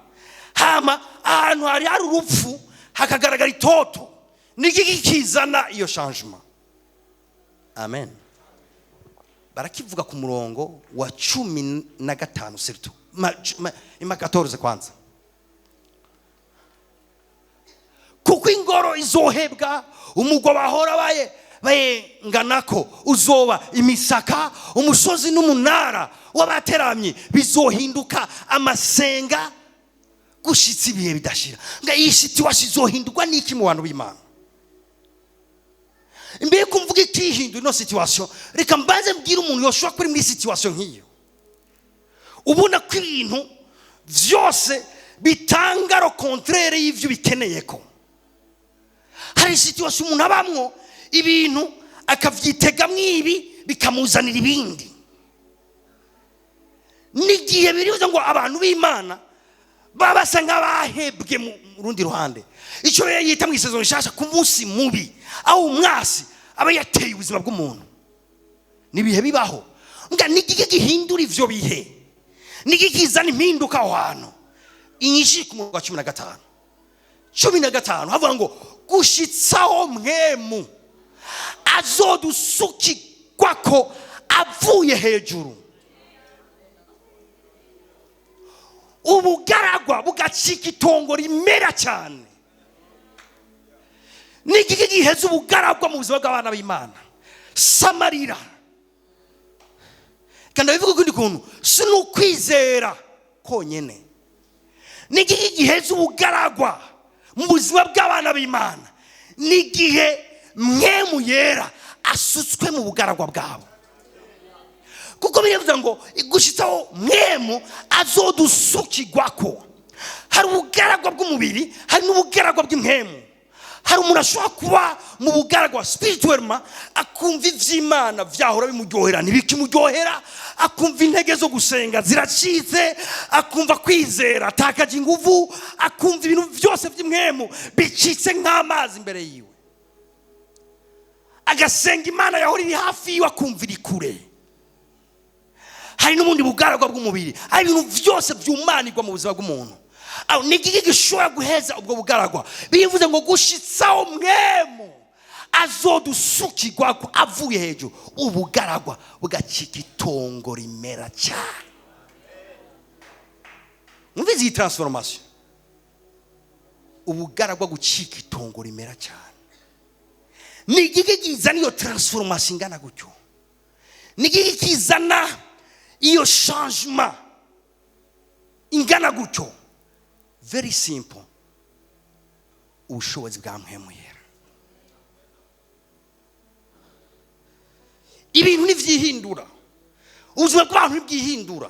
hama ahantu hari hari urupfu hakagaragara itoto? Ni igiki kizana iyo changement? Amen. Barakivuga ku murongo wa 15, surtout Ima 14 kwanza. Kuko ingoro izohebwa, umugwa bahora baye bayenganako uzoba imisaka, umusozi n'umunara w'abateramyi bizohinduka amasenga gushitsa ibihe bidashira. Nga iyi situation izohindurwa n'iki mu bantu b'Imana? Imbere ko mvuga ikihindura ino situation, reka mbanze mbwire umuntu yoshobora kuri muri situation nk'iyo, ubona ko ibintu vyose bitanga le contraire y'ivyo bikeneye. Ko hari situation umuntu abamwo, ibintu akavyitegamo ibi bikamuzanira ibindi. N'igihe biribuze ngo abantu b'Imana baba basa nk'abahebwe mu rundi ruhande, icyo rero yita mu isezerano rishasha ku munsi mubi, aho umwasi aba yateye ubuzima bw'umuntu. Ni ibihe bibaho. Nga ni igiki gihindura ivyo bihe? Ni igiki kizana impinduka aho hantu? Inyinshi ku murongo wa 15, 15 havuga ngo gushitsaho Mpwemu azodusukirwako avuye hejuru, ubugaragwa bugacika itongo rimera cyane. Ni igiki giheza ubugaragwa mu buzima bw'abana b'Imana? Samarira. Kandi ndabivuga ukundi kuntu, si n'ukwizera konyene. Ni igiki giheza ubugaragwa mu buzima bw'abana b'Imana? Ni igihe Mpwemu Yera asutswe mu bugaragwa bwabo. Kuko birivuga ngo gushitsaho Mpwemu azodusukirwako. Hari ubugaragwa bw'umubiri, hari n'ubugaragwa bw'impwemu. Hari umuntu ashobora kuba mu bugaragwa spirituellement, akumva ivy'Imana vyahora bimuryohera ntibikimuryohera, akumva intege zo gusenga ziracitse, akumva kwizera atakaje inguvu, akumva ibintu vyose vy'impwemu bicitse nk'amazi imbere yiwe, agasenga Imana yahora iri hafi yiwe akumva iri kure. Hari n'ubundi bugaragwa bw'umubiri, hari ibintu vyose vyumanirwa mu buzima bw'umuntu. Aho ni igiki gishobora guheza ubwo bugaragwa? Bivuze ngo gushitsaho Mpwemu azodusukirwako avuye hejuru, ubugaragwa bugacika itongo rimera cyane. Mwumvise iyi transformation? Ubugaragwa gucika itongo rimera cyane. Ni igiki kizana iyo transformation ingana gutyo? Ni igiki kizana iyo changement ingana gutyo? Very simple, ubushobozi bwa Mpwemu Yera. Ibintu ntivyihindura, ubuzima bw'abantu ntibwihindura.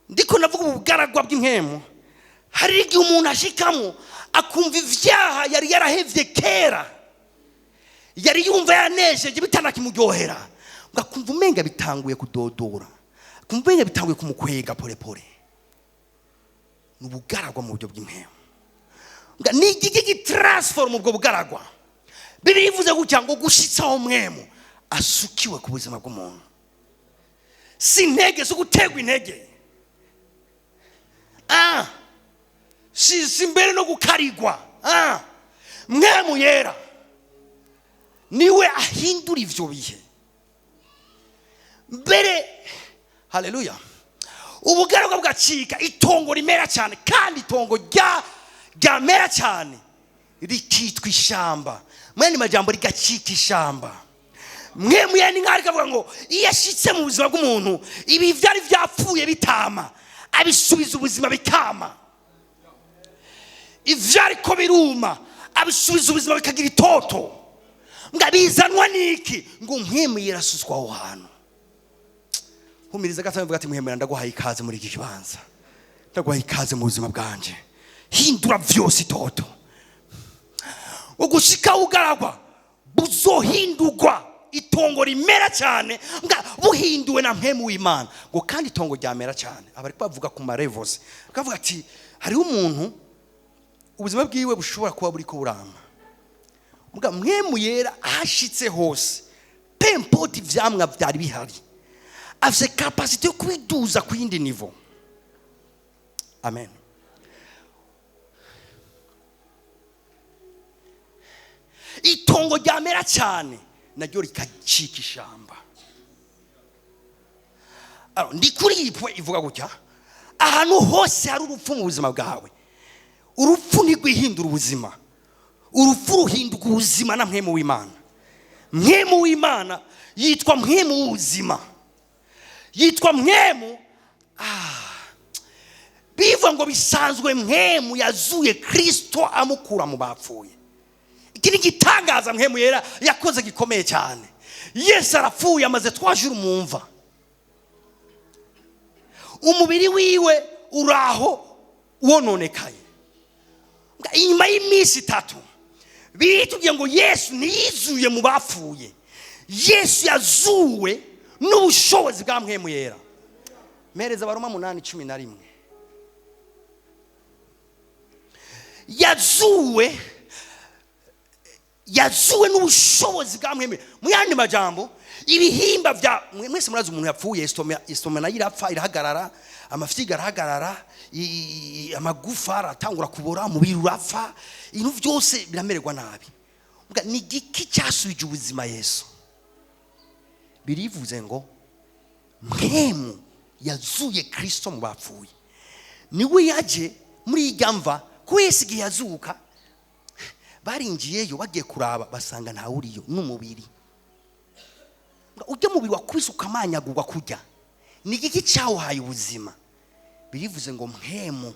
Ndiko navuga ubugaragwa bw'impwemu, hari igihe umuntu ashikamo akumva ivyaha yari yarahevye kera, yari yumva yanesheje bitanakimuryohera, ngo akumva umenga bitanguye kudodora, akumva umenga bitanguye kumukwega pole pole. Ni ubugaragwa mu buryo bw'impwemu. Nga ni igiki gitransform ubwo bugaragwa? Bibiliya ivuze gutya ngo gushitsaho Mpwemu asukiwe ku buzima bw'umuntu. Si intege zo gutegwa intege, si mbere no gukarigwa. Mpwemu Yera niwe ahindura ivyo bihe mbere. Haleluya. Ubugaragwa bugacika itongo rimera cyane, kandi itongo ryamera cyane rikitwa ishamba. Mwene majambo rigacika ishamba. Mpwemu Yera ni nk'aho kavuga ngo iyo ashitse mu buzima bw'umuntu, ibi vyari vyapfuye bitama, abisubiza ubuzima bikama. Ivyariko biruma abisubiza ubuzima bikagira itoto. Ngo bizanwa niki? Ngo Mpwemu Yera asuswa aho hantu. Humiriza gato, mvuga ati Mpwemu Yera, ndaguhaye ikaze muri iki kibanza, ndaguhaye ikaze mu buzima bwanje, hindura vyose itoto. Ugushika ugaragwa buzohindurwa itongo rimera cyane, nga buhinduwe na Mpwemu w'Imana. Ngo kandi itongo ryamera cyane, abari bavuga ku marevose bakavuga ati hariho umuntu ubuzima bwiwe bushobora kuba buriko burama, muga Mpwemu Yera ahashitse hose, peu importe ivyamwa vyari bihari, afise capacité yo kubiduza ku yindi niveau. Amen. Itongo ryamera cyane naryo rikacika ishamba. Alors, ndi kuri iyi point ivuga gutya: ahantu hose hari urupfu mu buzima bwawe, urupfu ntirwihindura ubuzima, urupfu ruhinduka ubuzima na Mpwemu w'Imana. Mpwemu w'Imana yitwa Mpwemu w'ubuzima, yitwa Mpwemu. Bivuga ngo bisanzwe Mpwemu yazuye Kristo amukura mu bapfuye. Iki ni igitangaza Mpwemu Yera yakoze gikomeye cyane. Yesu arapfuye, amaze 3 jours mu mva, umubiri wiwe uraho wononekaye. Inyuma y'iminsi 3 bitubwiye ngo Yesu ntiyizuye mu bapfuye, Yesu yazuwe n'ubushobozi bwa Mpwemu Yera. Mpereza Abaroma 8:11. Yazuwe n'ubushobozi bwa Mpwemu. Mu yandi majambo, ibihimba bya mwese murazi, umuntu yapfuye, estomac nayo irapfa, irahagarara, amafyigo arahagarara, amagufa aratangura kubora, umubiri urapfa, ibintu byose biramererwa nabi. Ni igiki cyasubije ubuzima Yesu? Birivuze ngo Mpwemu yazuye Kristo mu bapfuye niwe yaje muri irya mva. Ko Yesu igihe yazuka barinjiyeyo bagiye kuraba, basanga ntawuriyo n'umubiri. Ujya mubiri wakubise ukamanyagurwa kujya, ni igiki cyawuhaye ubuzima? Birivuze ngo Mpwemu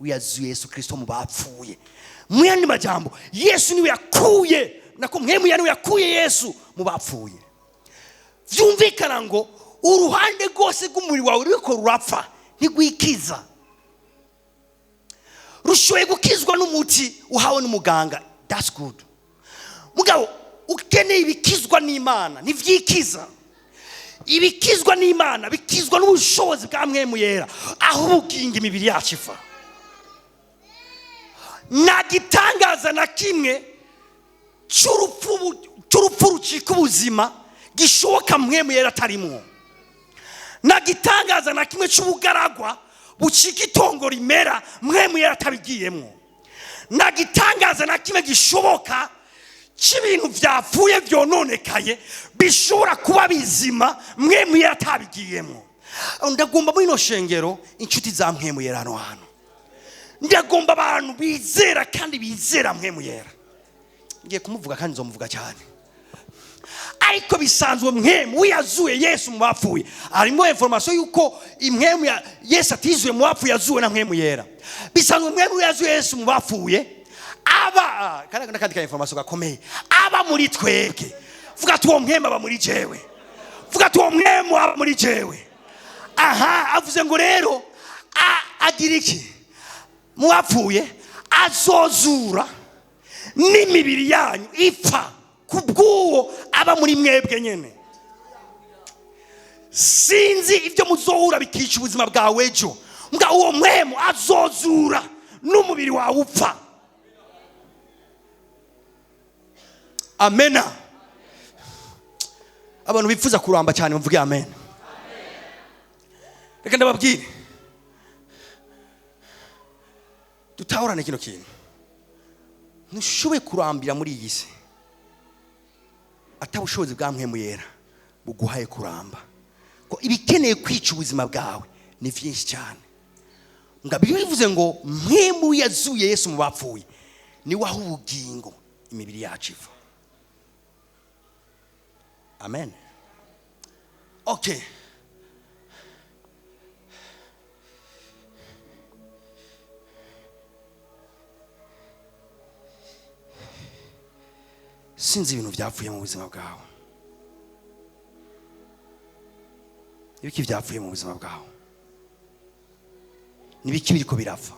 yazuye Yesu Kristo mu bapfuye. Mu yandi majambo, Yesu niwe yakuye, nako Mpwemu niwe yakuye Yesu mu bapfuye. Byumvikana ngo uruhande rwose rw'umubiri wawe ruriko rurapfa ntigwikiza, rushoboye gukizwa n'umuti uhawe n'umuganga, that's good. Mugabo ukeneye ibikizwa n'Imana, ntivyikiza. Ibikizwa n'Imana bikizwa n'ubushobozi bwa Mpwemu Yera, aho ubugingo imibiri yacu iva. Nta gitangaza na kimwe cy'urupfu rucika ubuzima gishoboka Mpwemu Yera atarimwo. Nta gitangaza na kimwe cy'ubugaragwa bucika itongo rimera Mpwemu Yera atabigiyemwo. Nta gitangaza na kimwe gishoboka cy'ibintu byapfuye byononekaye bishobora kuba bizima Mpwemu Yera atabigiyemwo. Ndagomba muri ino shengero inshuti za Mpwemu Yera hano hantu, ndagomba abantu bizera kandi bizera Mpwemu Yera. Ngiye kumuvuga kandi nzomuvuga cyane, ariko bisanzwe Mpwemu yazuye Yesu mu bapfuye. Harimo information yuko impwemu ya Yesu atizuye mu bapfuye, yazuwe na Mpwemu Yera. Bisanzwe Mpwemu yazuye Yesu mu bapfuye aba, kandi n'akandi ka information gakomeye, aba muri twebwe. Vuga ati: "Uwo Mpwemu aba muri jewe." Vuga ati: "Uwo Mpwemu aba muri jewe." Aha avuze ngo rero agira iki mu bapfuye? Azozura n'imibiri yanyu ipfa kubw'uwo aba muri mwebwe nyene. Sinzi ibyo muzohura bikica ubuzima bwawe ejo, mbwa uwo Mpwemu azozura n'umubiri wawe upfa. Amena. Abantu bifuza kuramba cyane muvuge amen. Reka ndababwire, dutahurane kino kintu: ntushoboye kurambira muri iyi si atabushobozi bwa Mpwemu Yera buguhaye kuramba, ko ibikeneye kwica ubuzima bwawe ni byinshi cyane. Nga bivuze ngo Mpwemu yazuye Yesu mu bapfuye niwe aho ubugingo imibiri yacu iva. Amen. Okay, sinzi ibintu byapfuye mu buzima bwawe. Ibiki byapfuye mu buzima bwawe? Nibiki biriko birapfa?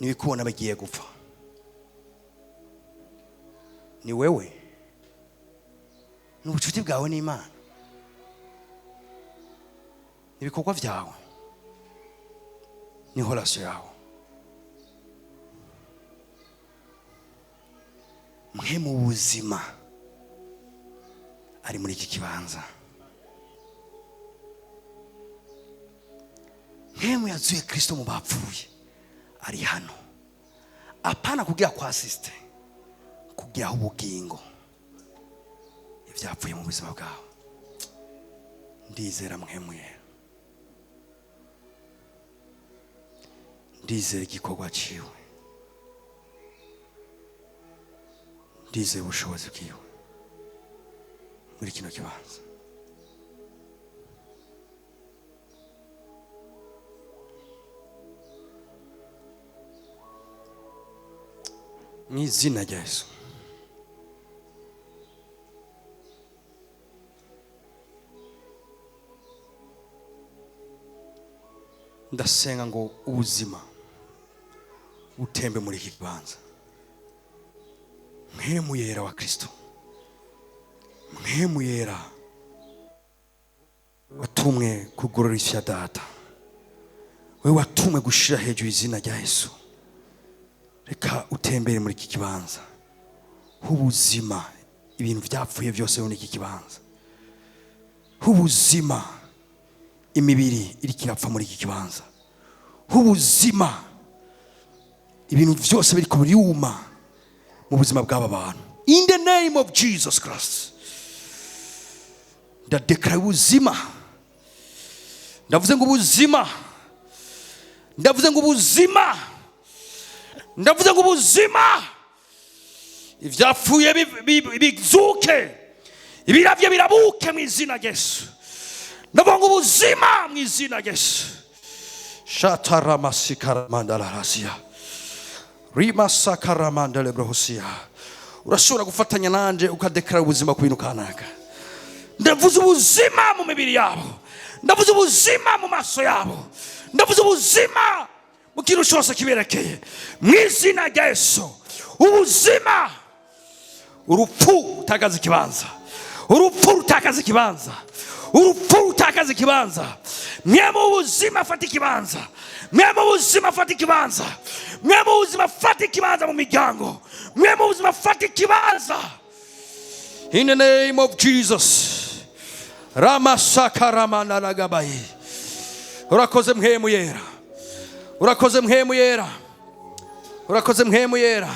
Nibikubona bagiye gupfa? Ni wewe, ni ubucuti bwawe n'Imana, ni ibikorwa byawe, ni relation yawe. Mwe mu buzima ari muri iki kibanza. Mpwemu yazuye Kristo mu bapfuye ari hano, apana kugira kwa assiste, kugira ubugingo ibyapfuye mu buzima bwawe. Ndizera Mpwemu Yera, ndizera igikorwa ciwe, ndizera ubushobozi bwiwe muri kino kibanza. Mu izina rya Yesu. Ndasenga ngo ubuzima butembe muri iki kibanza. Mpwemu Yera wa Kristo, Mpwemu Yera watumwe kugorora isi ya data, we watumwe gushira hejuru izina rya Yesu, reka utembere muri iki kibanza h'ubuzima. Ibintu byapfuye byose muri iki kibanza h'ubuzima, imibiri iriko irapfa muri iki kibanza h'ubuzima, ibintu byose biriko biruma mu buzima bw'aba bantu. In the name of Jesus Christ, ndadekara ubuzima. Ndavuze ngo ubuzima, ndavuze ngo ubuzima, ndavuze ngo ubuzima. Ivyapfuye bizuke, ibiravye birabuke mu izina rya Yesu. Ndavuga ngo ubuzima mu izina rya Yesu. Shataramasikaramandalarasia rimasakaramandalebrohosia. Urashobora gufatanya nanje ukadekara ubuzima ku bintu kanaka. Ndavuze ubuzima mu mibiri yabo, ndavuze ubuzima mu maso yabo, ndavuze ubuzima mu kintu cyose kiberekeye mu izina rya Yesu. Ubuzima. Urupfu rutakaza ikibanza, urupfu rutakaza ikibanza, urupfu rutakaza ikibanza. Mwe mu buzima fata ikibanza, mwe mu buzima fata ikibanza, mwe mu buzima fata ikibanza mu miryango, mwe mu buzima fata ikibanza. In the name of Jesus. Ramasakaramanaragabayi. Urakoze Mpwemu Yera, urakoze Mpwemu Yera, urakoze Mpwemu Yera.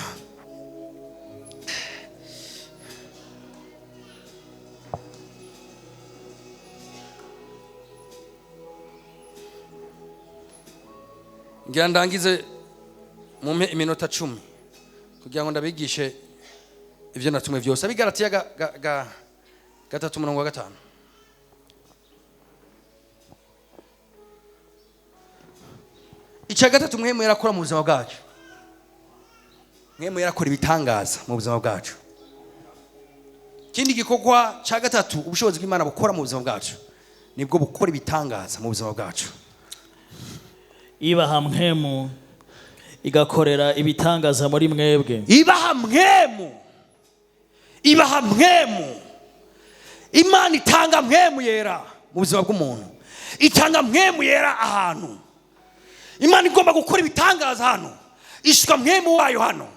Ngira ndangize mumpe iminota 10 kugira ngo ndabigishe ivyo natumwe vyose. Abigalatiya 3:5. Icya gatatu Mpwemu Yera akora mu buzima bwacu, Mpwemu Yera akora ibitangaza mu buzima bwacu. Ikindi gikorwa cya gatatu ubushobozi bw'Imana bukora mu buzima bwacu, nibwo bukora ibitangaza mu buzima bwacu. Ibaha Mpwemu igakorera ibitangaza muri mwebwe. Ibaha Mpwemu, ibaha Mpwemu. Imana itanga Mpwemu Yera mu buzima bw'umuntu, itanga Mpwemu Yera ahantu. Imana igomba gukora ibitangaza hano, ishuka Mpwemu wayo hano.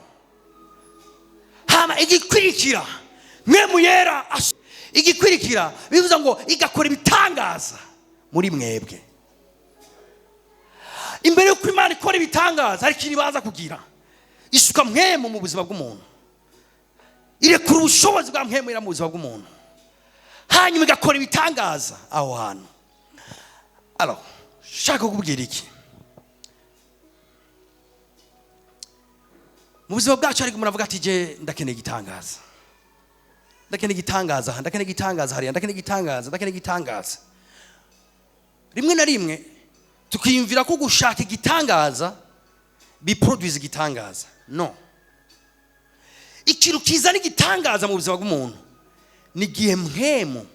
Hama igikwirikira Mpwemu Yera igikwirikira bivuze ngo igakora ibitangaza muri mwebwe. Imbere y'uko Imana ikora ibitangaza hari ikintu ibanza kugira, isuka Mpwemu mu buzima bw'umuntu, irekura ubushobozi bwa Mpwemu Yera mu buzima bw'umuntu, hanyuma igakora ibitangaza aho hantu. Alors, shaka kukubwira iki mu buzima bwacu. Ariko muravuga ati je ndakeneye igitangaza, ndakeneye igitangaza aha, ndakeneye igitangaza hariya, ndakeneye igitangaza, ndakeneye igitangaza. Rimwe na rimwe tukiyumvira ko gushaka igitangaza biproduce igitangaza. No, ikintu kizana igitangaza mu buzima bw'umuntu ni igihe Mpwemu,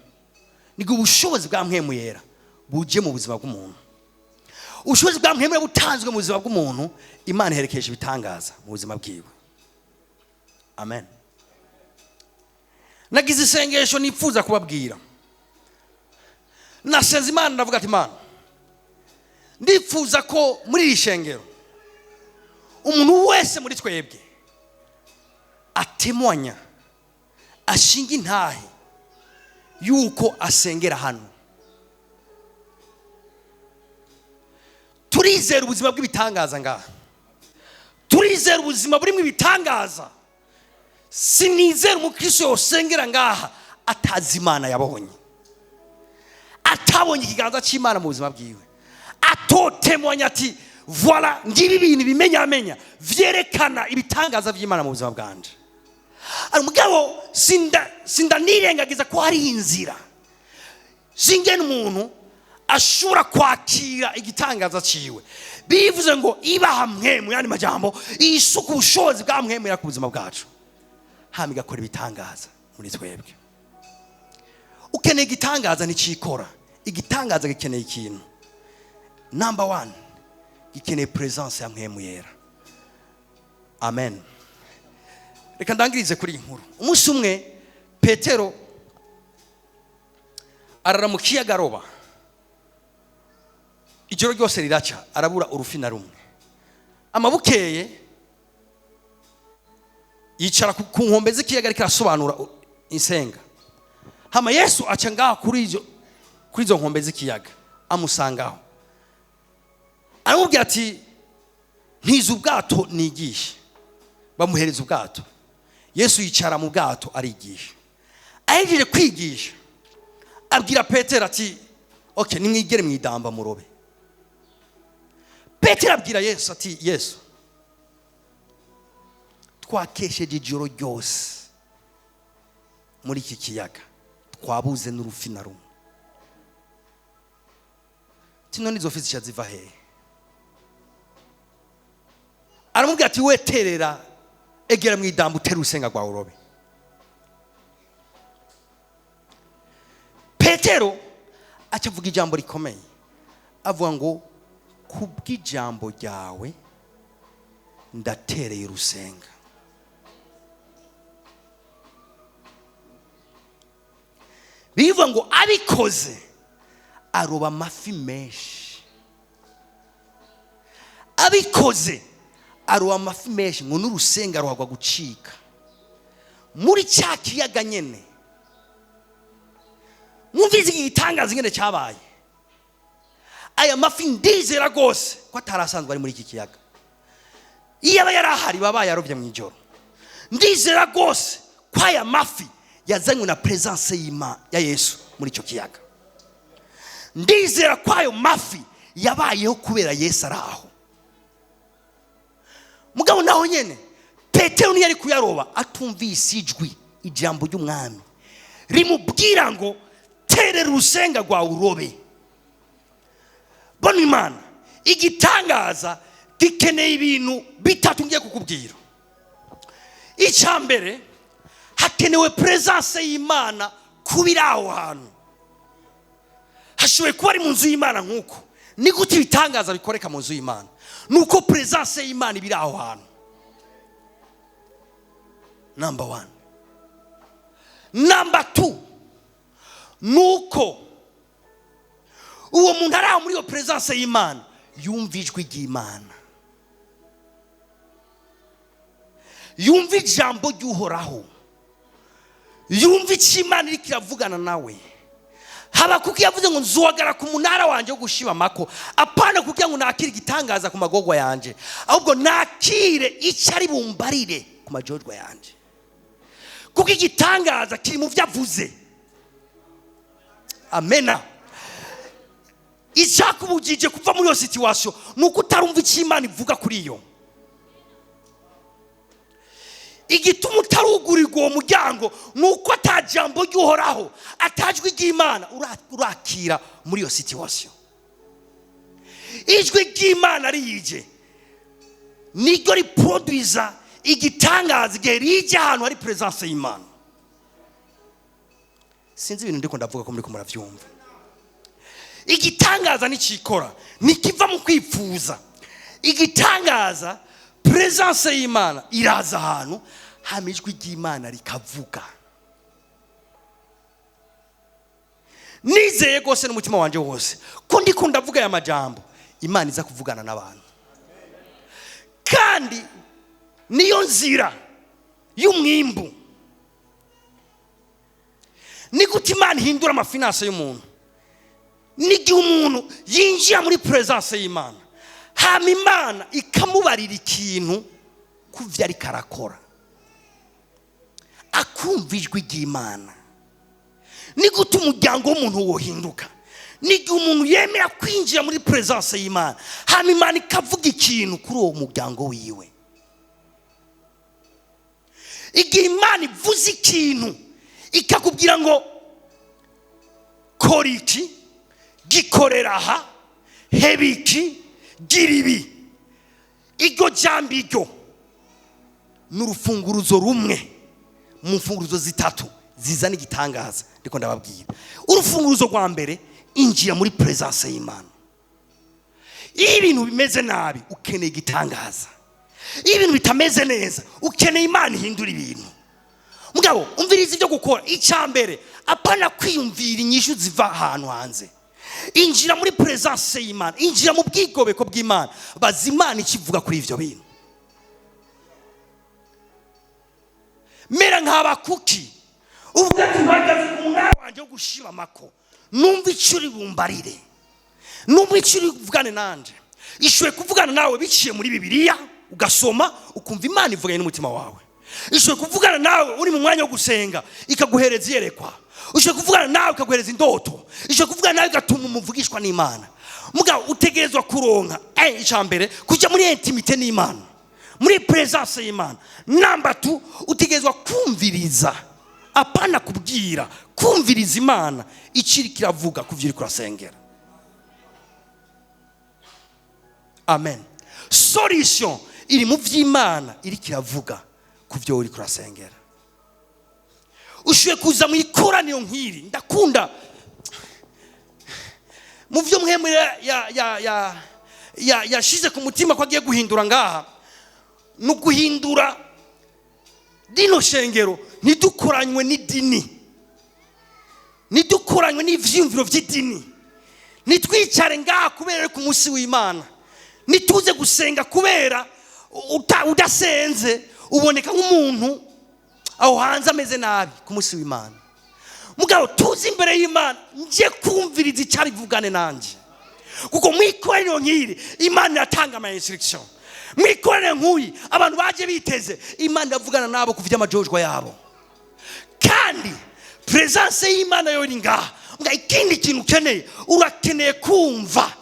ni igihe ubushobozi bwa Mpwemu Yera buje mu buzima bw'umuntu. Ubushobozi bwa Mpwemu Yera butanzwe mu buzima bw'umuntu, Imana iherekesha ibitangaza mu buzima bwiwe. Amen. Nagize isengesho nifuza kubabwira. Nasenze Imana ndavuga ati Imana, ndifuza ko muri iri shengero umuntu wese muri twebwe atemwanya, ashinga intahe yuko asengera hano. Turizera ubuzima bw'ibitangaza ngaha, turizera ubuzima burimo ibitangaza. Sinizera umukristo yosengera ngaha atazi Imana yabonye, Atabonye ikiganza cy'Imana mu buzima bwiwe, atotemwanya ati: "Voilà, ngibi ibintu bimenyamenya vyerekana ibitangaza by'Imana mu buzima bwanje." Ari mugabo sindanirengagiza ko hari inzira zingena umuntu ashobora kwakira igitangaza ciwe. Bivuze ngo ibaha Mpwemu, yandi majambo isuka ubushobozi bwa Mpwemu ku buzima bwacu, hama igakora ibitangaza muri twebwe. Ukeneye igitangaza, nticikora. Igitangaza gikeneye ikintu number one, gikeneye presence ya Mpwemu Yera. Amen. Reka ndangirize kuri iyi nkuru. Umunsi umwe Petero arara mu kiyaga aroba ijoro ryose, riraca arabura urufi na rumwe. Amabukeye yicara ku nkombe z'ikiyaga, ariko arasobanura insenga. Hama Yesu aca ngaho kuri izo nkombe z'ikiyaga, amusangaho, aramubwira ati: "Ntiza ubwato nigishe." Bamuhereza ubwato, Yesu yicara mu bwato arigisha. Ahejeje kwigisha, abwira Petero ati: "Ok, nimwigere mu idamba murobe." Petero abwira Yesu ati: "Yesu, twakesheje ijoro ryose muri iki kiyaga, twabuze n'urufi na rumwe. Tino nizo fi zica ziva hehe?" Aramubwira ati: "We terera, egera mu idamba, utere urusenga rwawe urobe." Petero aca avuga ijambo rikomeye, avuga ngo: "Kubw'ijambo ryawe ndatereye urusenga." Bivuga ngo abikoze aroba amafi menshi. Abikoze aroba amafi menshi, ngo n'urusenga ruhagwa gucika muri cya kiyaga nyene. Mwumvise iki gitangaza ingene cyabaye? Aya mafi ndizera rwose ko atari asanzwe ari muri iki kiyaga. Iyo aba yari ahari, baba bayarobye mu ijoro. Ndizera rwose ko aya mafi yazanywe na presence y'Ima ya Yesu muri icyo kiyaga. Ndizera ko ayo mafi yabayeho kubera Yesu ari aho. Mugabo naho nyene Petero ntiyari kuyaroba atumvise ijwi, ijambo ry'Umwami rimubwira ngo: "Terera urusenga rwawe urobe." Bona Imana, igitangaza gikeneye ibintu bitatu ngiye kukubwira. Icya mbere, hakenewe presence y'Imana kuba iri aho hantu. Hashoboye kuba ari mu nzu y'Imana. Nk'uko ni gute ibitangaza bikoreka mu nzu y'Imana? Ni uko presence y'Imana iba iri aho hantu, number one. Number two, ni uko uwo muntu ari aho muri iyo presence y'Imana yumva ijwi ry'Imana, yumva ijambo ry'Uhoraho, yumva icyo Imana iriko iravugana nawe. Habakuki yavuze ngo: "Nzuhagara ku munara wanjye wo gushibamako, apana kugira ngo nakire igitangaza ku magorwa yanjye, ahubwo nakire icyo ari bumbarire ku majorwa yanjye," kuko igitangaza kiri mu byo avuze. Amena. Icyakubujije kuva muri iyo situation ni uko utarumva icyo Imana ivuga kuri iyo. Igituma utarugurirwa uwo muryango ni uko atajambo ry'Uhoraho, atajwi ry'Imana urakira muri iyo situation. Ijwi ry'Imana riyije niryo riproduiza igitangaza igihe rijya ahantu hari presence y'Imana. Sinzi ibintu ndiko ndavuga ko muriko muravyumva. Igitangaza ntikikora, ntikiva mu kwipfuza. Igitangaza, presence y'Imana iraza ahantu, hama ijwi ry'Imana rikavuga. Nizeye rwose n'umutima wanjye wose ko ndiko ndavuga aya majambo, Imana iza kuvugana n'abantu, kandi niyo nzira y'umwimbu. Ni gute Imana ihindura ama finances y'umuntu? N'igihe umuntu yinjira muri presence y'Imana, hama Imana ikamubarira ikintu ku byo ariko arakora, akumva ijwi ry'Imana. Ni gute umuryango w'umuntu wohinduka? N'igihe umuntu yemera kwinjira muri presence y'Imana, hama Imana ikavuga ikintu kuri uwo muryango wiwe. Igihe Imana ivuze ikintu ikakubwira ngo kora iki, gikorera aha, heba iki, gira ibi, iryo jambo iryo ni urufunguruzo rumwe mu mfunguruzo zitatu zizana igitangaza. Ndiko ndababwira urufunguruzo rwa mbere: injira muri presence y'Imana. Iyo ibintu bimeze nabi, ukeneye igitangaza. Iyo ibintu bitameze neza, ukeneye Imana ihindura ibintu. Mugabo umviriza ibyo gukora. Icya mbere, apana kwiyumvira inyishu ziva ahantu hanze. Injira muri presence y'Imana, injira mu bwigobeko bw'Imana, baza Imana ikivuga kuri ibyo bintu. Mera nk'Abakuki, uvuga ati: "Mpagaze ku munara wanjye wo gushiba amako, numva icyo uri bumbarire, numva icyo uri buvugane nanje." Ishoboye kuvugana nawe biciye muri Bibiliya, ugasoma ukumva Imana ivuganye n'umutima wawe. Ishoboye kuvugana nawe uri mu mwanya wo gusenga, ikaguhereza iyerekwa. Ushoboye kuvugana nawe ikaguhereza indoto. Ishoboye kuvugana nawe igatuma umuvugishwa n'Imana. Mugabo utegerezwa kuronka icya mbere, kujya muri intimité n'Imana, muri presence y'Imana. Number two, utegerezwa kumviriza, apana kubwira, kumviriza Imana icyo kiravuga ku byo uri kurasengera. Amen. Solution iri mu by'Imana iri kiravuga ku byo uri kurasengera. Ushoboye kuza mu ikoraniro nk'iri. Ndakunda mu byo mwemwe yashize ku mutima ko agiye guhindura ngaha, ni uguhindura rino shengero. Ntidukoranywe n'idini, ntidukoranywe n'ivyiyumviro by'idini. Nitwicare ngaha kubera ku munsi w'Imana, nituze gusenga kubera udasenze uboneka nk'umuntu aho hanze ameze nabi ku munsi w'Imana. Mugabo tuze imbere y'Imana, nje kumviriza icyari vugane nanjye, kuko mu ikoraniro nk'iri Imana iratanga ama instruction. Mu ikoraniro nk'uyi abantu baje biteze, Imana iravugana nabo ku vy'amajojwa yabo, kandi presence y'Imana yo iri ngaha. Nga ikindi kintu ukeneye, urakeneye kumva: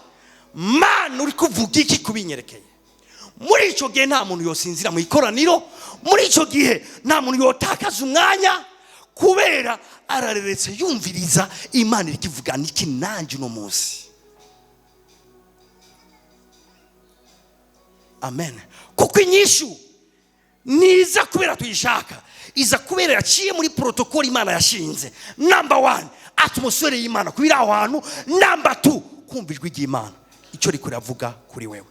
Mana, uri kuvuga iki kubinyerekeye? Muri icyo gihe nta muntu yosinzira mu ikoraniro. Muri icyo gihe nta muntu yotakaza umwanya, kubera arareretse yumviriza Imana iri kivuga niki nanjye uno munsi. Amen. Kuko inyishu niza kubera tuyishaka, iza kubera yaciye muri protocole Imana yashinze. Number one, atmosphere y'Imana kubira aho hantu. Number two, kumva ijwi ry'Imana icyo riko riravuga kuri wewe.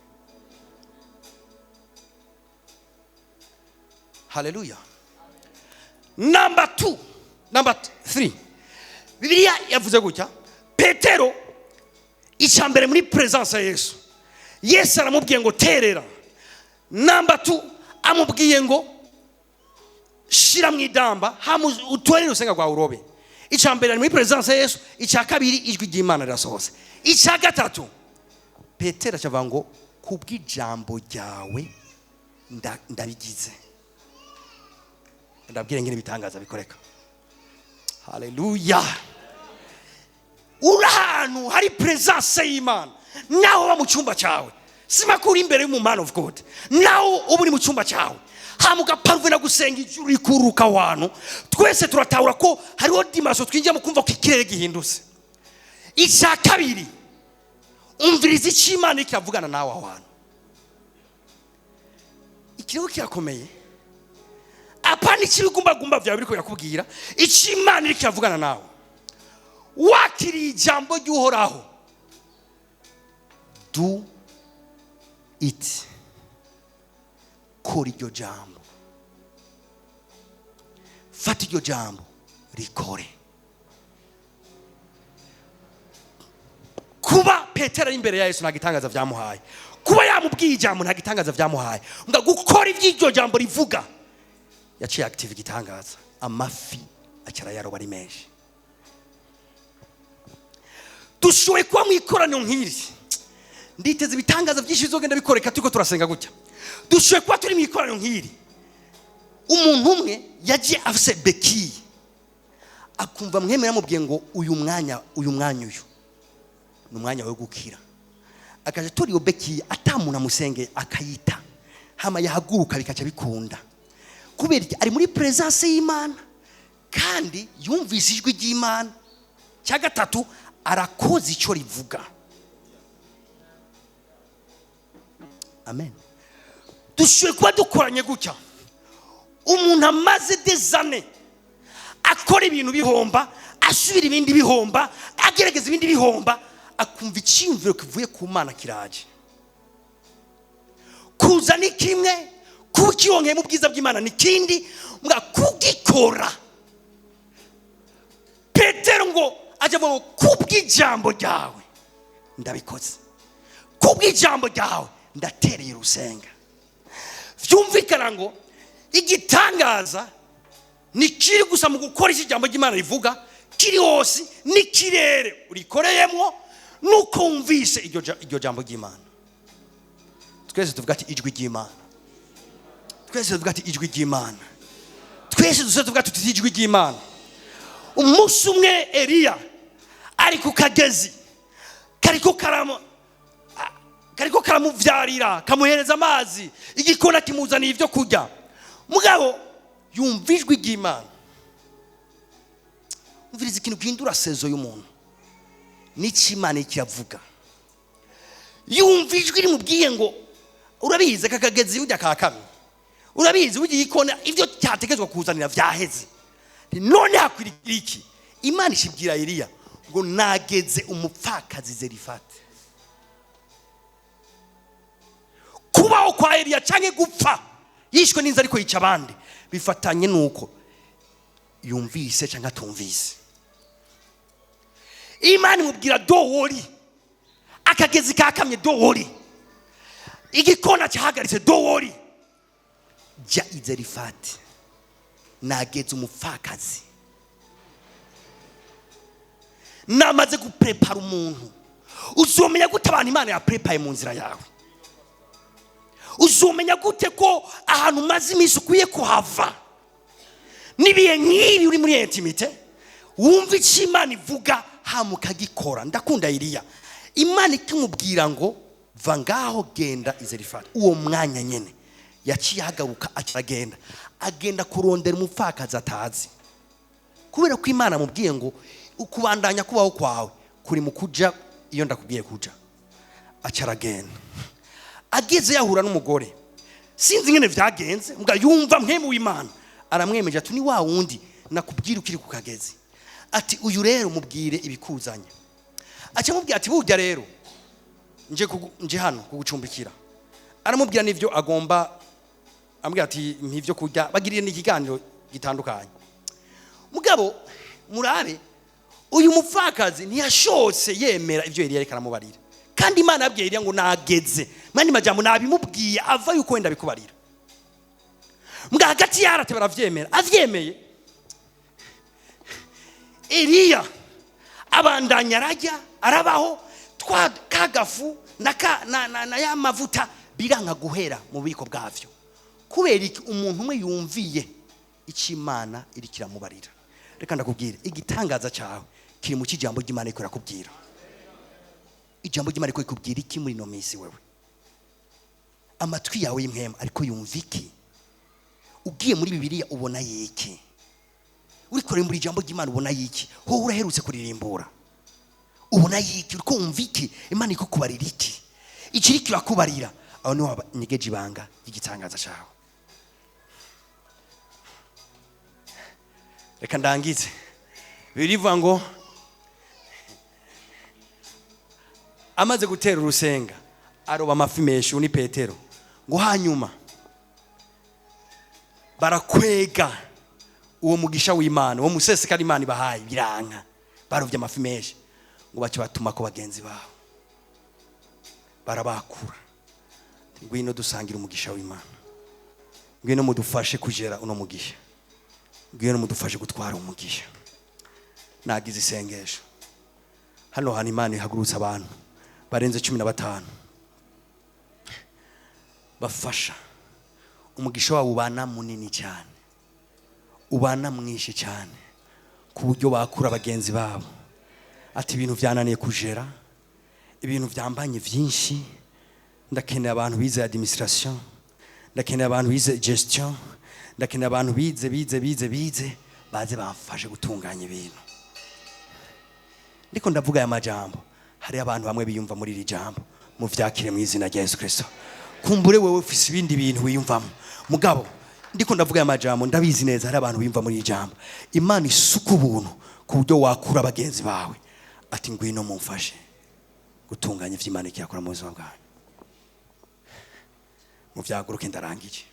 Haleluya. Number two, number three, Bibiliya yavuze gutya: Petero icya mbere muri presence ya Yesu, Yesu aramubwiye ngo terera. Number two, amubwiye ngo shira mu idamba, utorere urusenga rwawe urobe. Icya mbere ari muri presence ya Yesu, icya kabiri ijwi ry'Imana rirasohotse, icya gatatu Petero acavuga ngo kubw'ijambo ryawe ndabigize. Ndabwira ngene ibitangaza bikoreka. Haleluya. Uri ahantu hari presence y'Imana, naho uba mu cyumba cyawe, simakuri imbere y'umu man of God, naho uba uri mu cyumba cyawe, hama ugaparuvena gusenga, ijuru rikuruka aho hantu. Twese turatahura ko hariho dimension twinjiramo kumva ko ikirere gihindutse. Icya kabiri, umviriza icyo Imana iriko iravugana nawe aho hantu. Ikirego kirakomeye. Apana ikibigumbagumba byawe biriko birakubwira, icyo Imana iriko iravugana nawe. Wakiriye ijambo ry'Uhoraho, do it, kora iryo jambo, fata iryo jambo rikore. Kuba Petero ari imbere ya Yesu nta gitangaza byamuhaye, kuba yamubwiye ijambo nta gitangaza byamuhaye, ngo gukora iby'iryo jambo rivuga yaciye active igitangaza, amafi acara yaroba ari menshi. Dushoboye kuba mu ikoraniro nk'iri, nditeze ibitangaza byinshi bizogenda bikoreka turiko turasenga gutya. Dushoboye kuba turi mu ikoraniro nk'iri, umuntu umwe yagiye afise bekiye, akumva mwemera yamubwiye ngo uyu mwanya, uyu mwanya uyu. Ni umwanya wo gukira. Akaja atora iyo béquille, ata muntu amusengeye, akayita, hama yahaguruka bikaca bikunda. Kubera iki? Ari muri présence y'Imana kandi yumvise ijwi ry'Imana. Cya gatatu, arakoze icyo rivuga. Amen. Dushoboye kuba dukoranye gutya, umuntu amaze des années akora ibintu bihomba, asubira ibindi bihomba, agerageza ibindi bihomba, akumva icyiyumviro kivuye ku Mana kiraje. Kuza ni kimwe, kuba ukironkeye mu bwiza bw'Imana ni kindi, mbwa kugikora. Petero ngo ajya avuga ngo: "Kubw'ijambo ryawe ndabikoze, kubw'ijambo ryawe ndatereye urusenga." Byumvikana ngo igitangaza ni kiri gusa mu gukora icyo ijambo ry'Imana rivuga, kiri hose n'ikirere urikoreyemo, nuko wumvise iryo jambo ry'Imana. Twese tuvuga ati: "Ijwi ry'Imana." Twese tuvuga ati: "Ijwi ry'Imana." Twese dusa tuvuga tuti: "Ijwi ry'Imana." Umunsi umwe Eliya ari ku kagezi, kariko karamuvyarira, kamuhereza amazi, igikona kimuzaniye ibyo kurya. Mugabo yumva ijwi ry'Imana. Umviriza, ikintu gihindura saison y'umuntu n'icyo Imana kiravuga. Yumva ijwi rimubwiye ngo: "Urabizi, aka kagezi burya kakamye, urabizi burya igikona ibyo cyategetswe kuzanira vyaheze, none hakwiriye iki?" Imana ishibwira Eliya ngo: "Nageze umupfakazi Zerifati." Kubaho kwa Eliya canke gupfa yishwe n'inzara ariko yica abandi bifatanye nuko yumvise cyangwa atumvise. Imana imubwira: "Don't worry, akagezi kakamye, don't worry, igikona cyahagaritse, don't worry, jya i Zerifati, nageze umupfakazi, namaze guprepara umuntu." Uzomenya gute abantu Imana yaprepaye mu nzira yawe? Uzomenya gute ko ahantu umaze iminsi ukwiye kuhava? N'ibihe nk'ibi uri muri intimité, wumva icyo Imana ivuga, hama ukagikora. Ndakunda Eliya. Imana ikimubwira ngo: "Va ngaho, genda i Zerifati," uwo mwanya nyine yaciye ahagaruka, agenda, agenda kurondera umupfakazi atazi, kubera ko Imana amubwiye ngo: "Ukubandanya kubaho kwawe kuri mu kuja iyo ndakubwiye kuja." Aca aragenda. Ageze yahura n'umugore, sinzi ingene vyagenze, mbwa yumva mpwemu w'Imana aramwemeje ati: "Ni wa wundi nakubwira ukiri ku kagezi." Ati: "Uyu rero mubwire ibikuzanye." Aca amubwira ati: "Burya rero nje hano kugucumbikira." Aramubwira n'ivyo agomba, amubwira ati: "Nk'ivyo kurya." Bagiriye n'ikiganiro gitandukanye. Mugabo murabe, uyu mupfakazi ntiyashotse yemera ibyo Eliya ariko aramubarira, kandi Imana yabwiye Eliya ngo: "Nageze." Mani majambo nabimubwiye ava yuko wenda bikubarira mbwa hagati yarate baravyemera. Avyemeye, Eliya abandanya arajya, arabaho. Twa kagafu na ya mavuta biranka guhera mu bubiko bwavyo. Kubera iki? Umuntu umwe yumviye icyo Imana iri kiramubarira. Reka ndakubwire, igitangaza cyawe kiri mu kijambo ry'Imana iriko irakubwira. Ijambo ry'Imana riko rikubwira iki muri ino minsi? Wewe, amatwi yawe y'impwemu ariko yumva iki? Ugiye muri Bibiliya ubona yiki? Uriko kurimbura ijambo ry'Imana ubona yiki? Wowe uraherutse kuririmbura, ubona yiki? Uriko wumva iki? Imana iko kubarira iki? Ikiri kirakubarira aho niho nyegeje ibanga ry'igitangaza cyawe. Reka ndangize. Birivuga ngo amaze gutera urusenga aroba amafi menshi. Uyu ni Petero. Ngo hanyuma barakwega uwo mugisha w'Imana, uwo musesekara Imana ibahaye, biranka. Barovye amafi menshi, ngo bace batuma ko bagenzi babo, barabakura: "Ngwino dusangira umugisha w'Imana, ngwino mudufashe kugera uno mugisha, ngwino mudufashe gutwara umugisha." Nagize isengesho hano hantu, Imana ihagurutse abantu barenze 15 bafasha umugisha wabo ubana munini cyane, ubana mwinshi cyane, ku buryo bakura bagenzi babo ati: "Ibintu byananiye kujera." Ibintu byambanye byinshi, ndakeneye abantu bize administration, ndakeneye abantu bize gestion, ndakeneye abantu bize, bize, bize, bize, baze bamfashe gutunganya ibintu. Ndiko ndavuga aya majambo, hari abantu bamwe biyumva muri iri jambo. Muvyakire mu izina rya Yesu Kristo. Kumbure wewe ufise ibindi bintu wiyumvamo, mugabo ndiko ndavuga aya majambo, ndabizi neza hari abantu biyumva muri iri jambo. Imana isuka ubuntu ku buryo wakura bagenzi bawe ati: "Ngwino mumfashe gutunganya ivyo Imana ikiyakora mu buzima bwanyu." Muvyaguruke, ndarangije.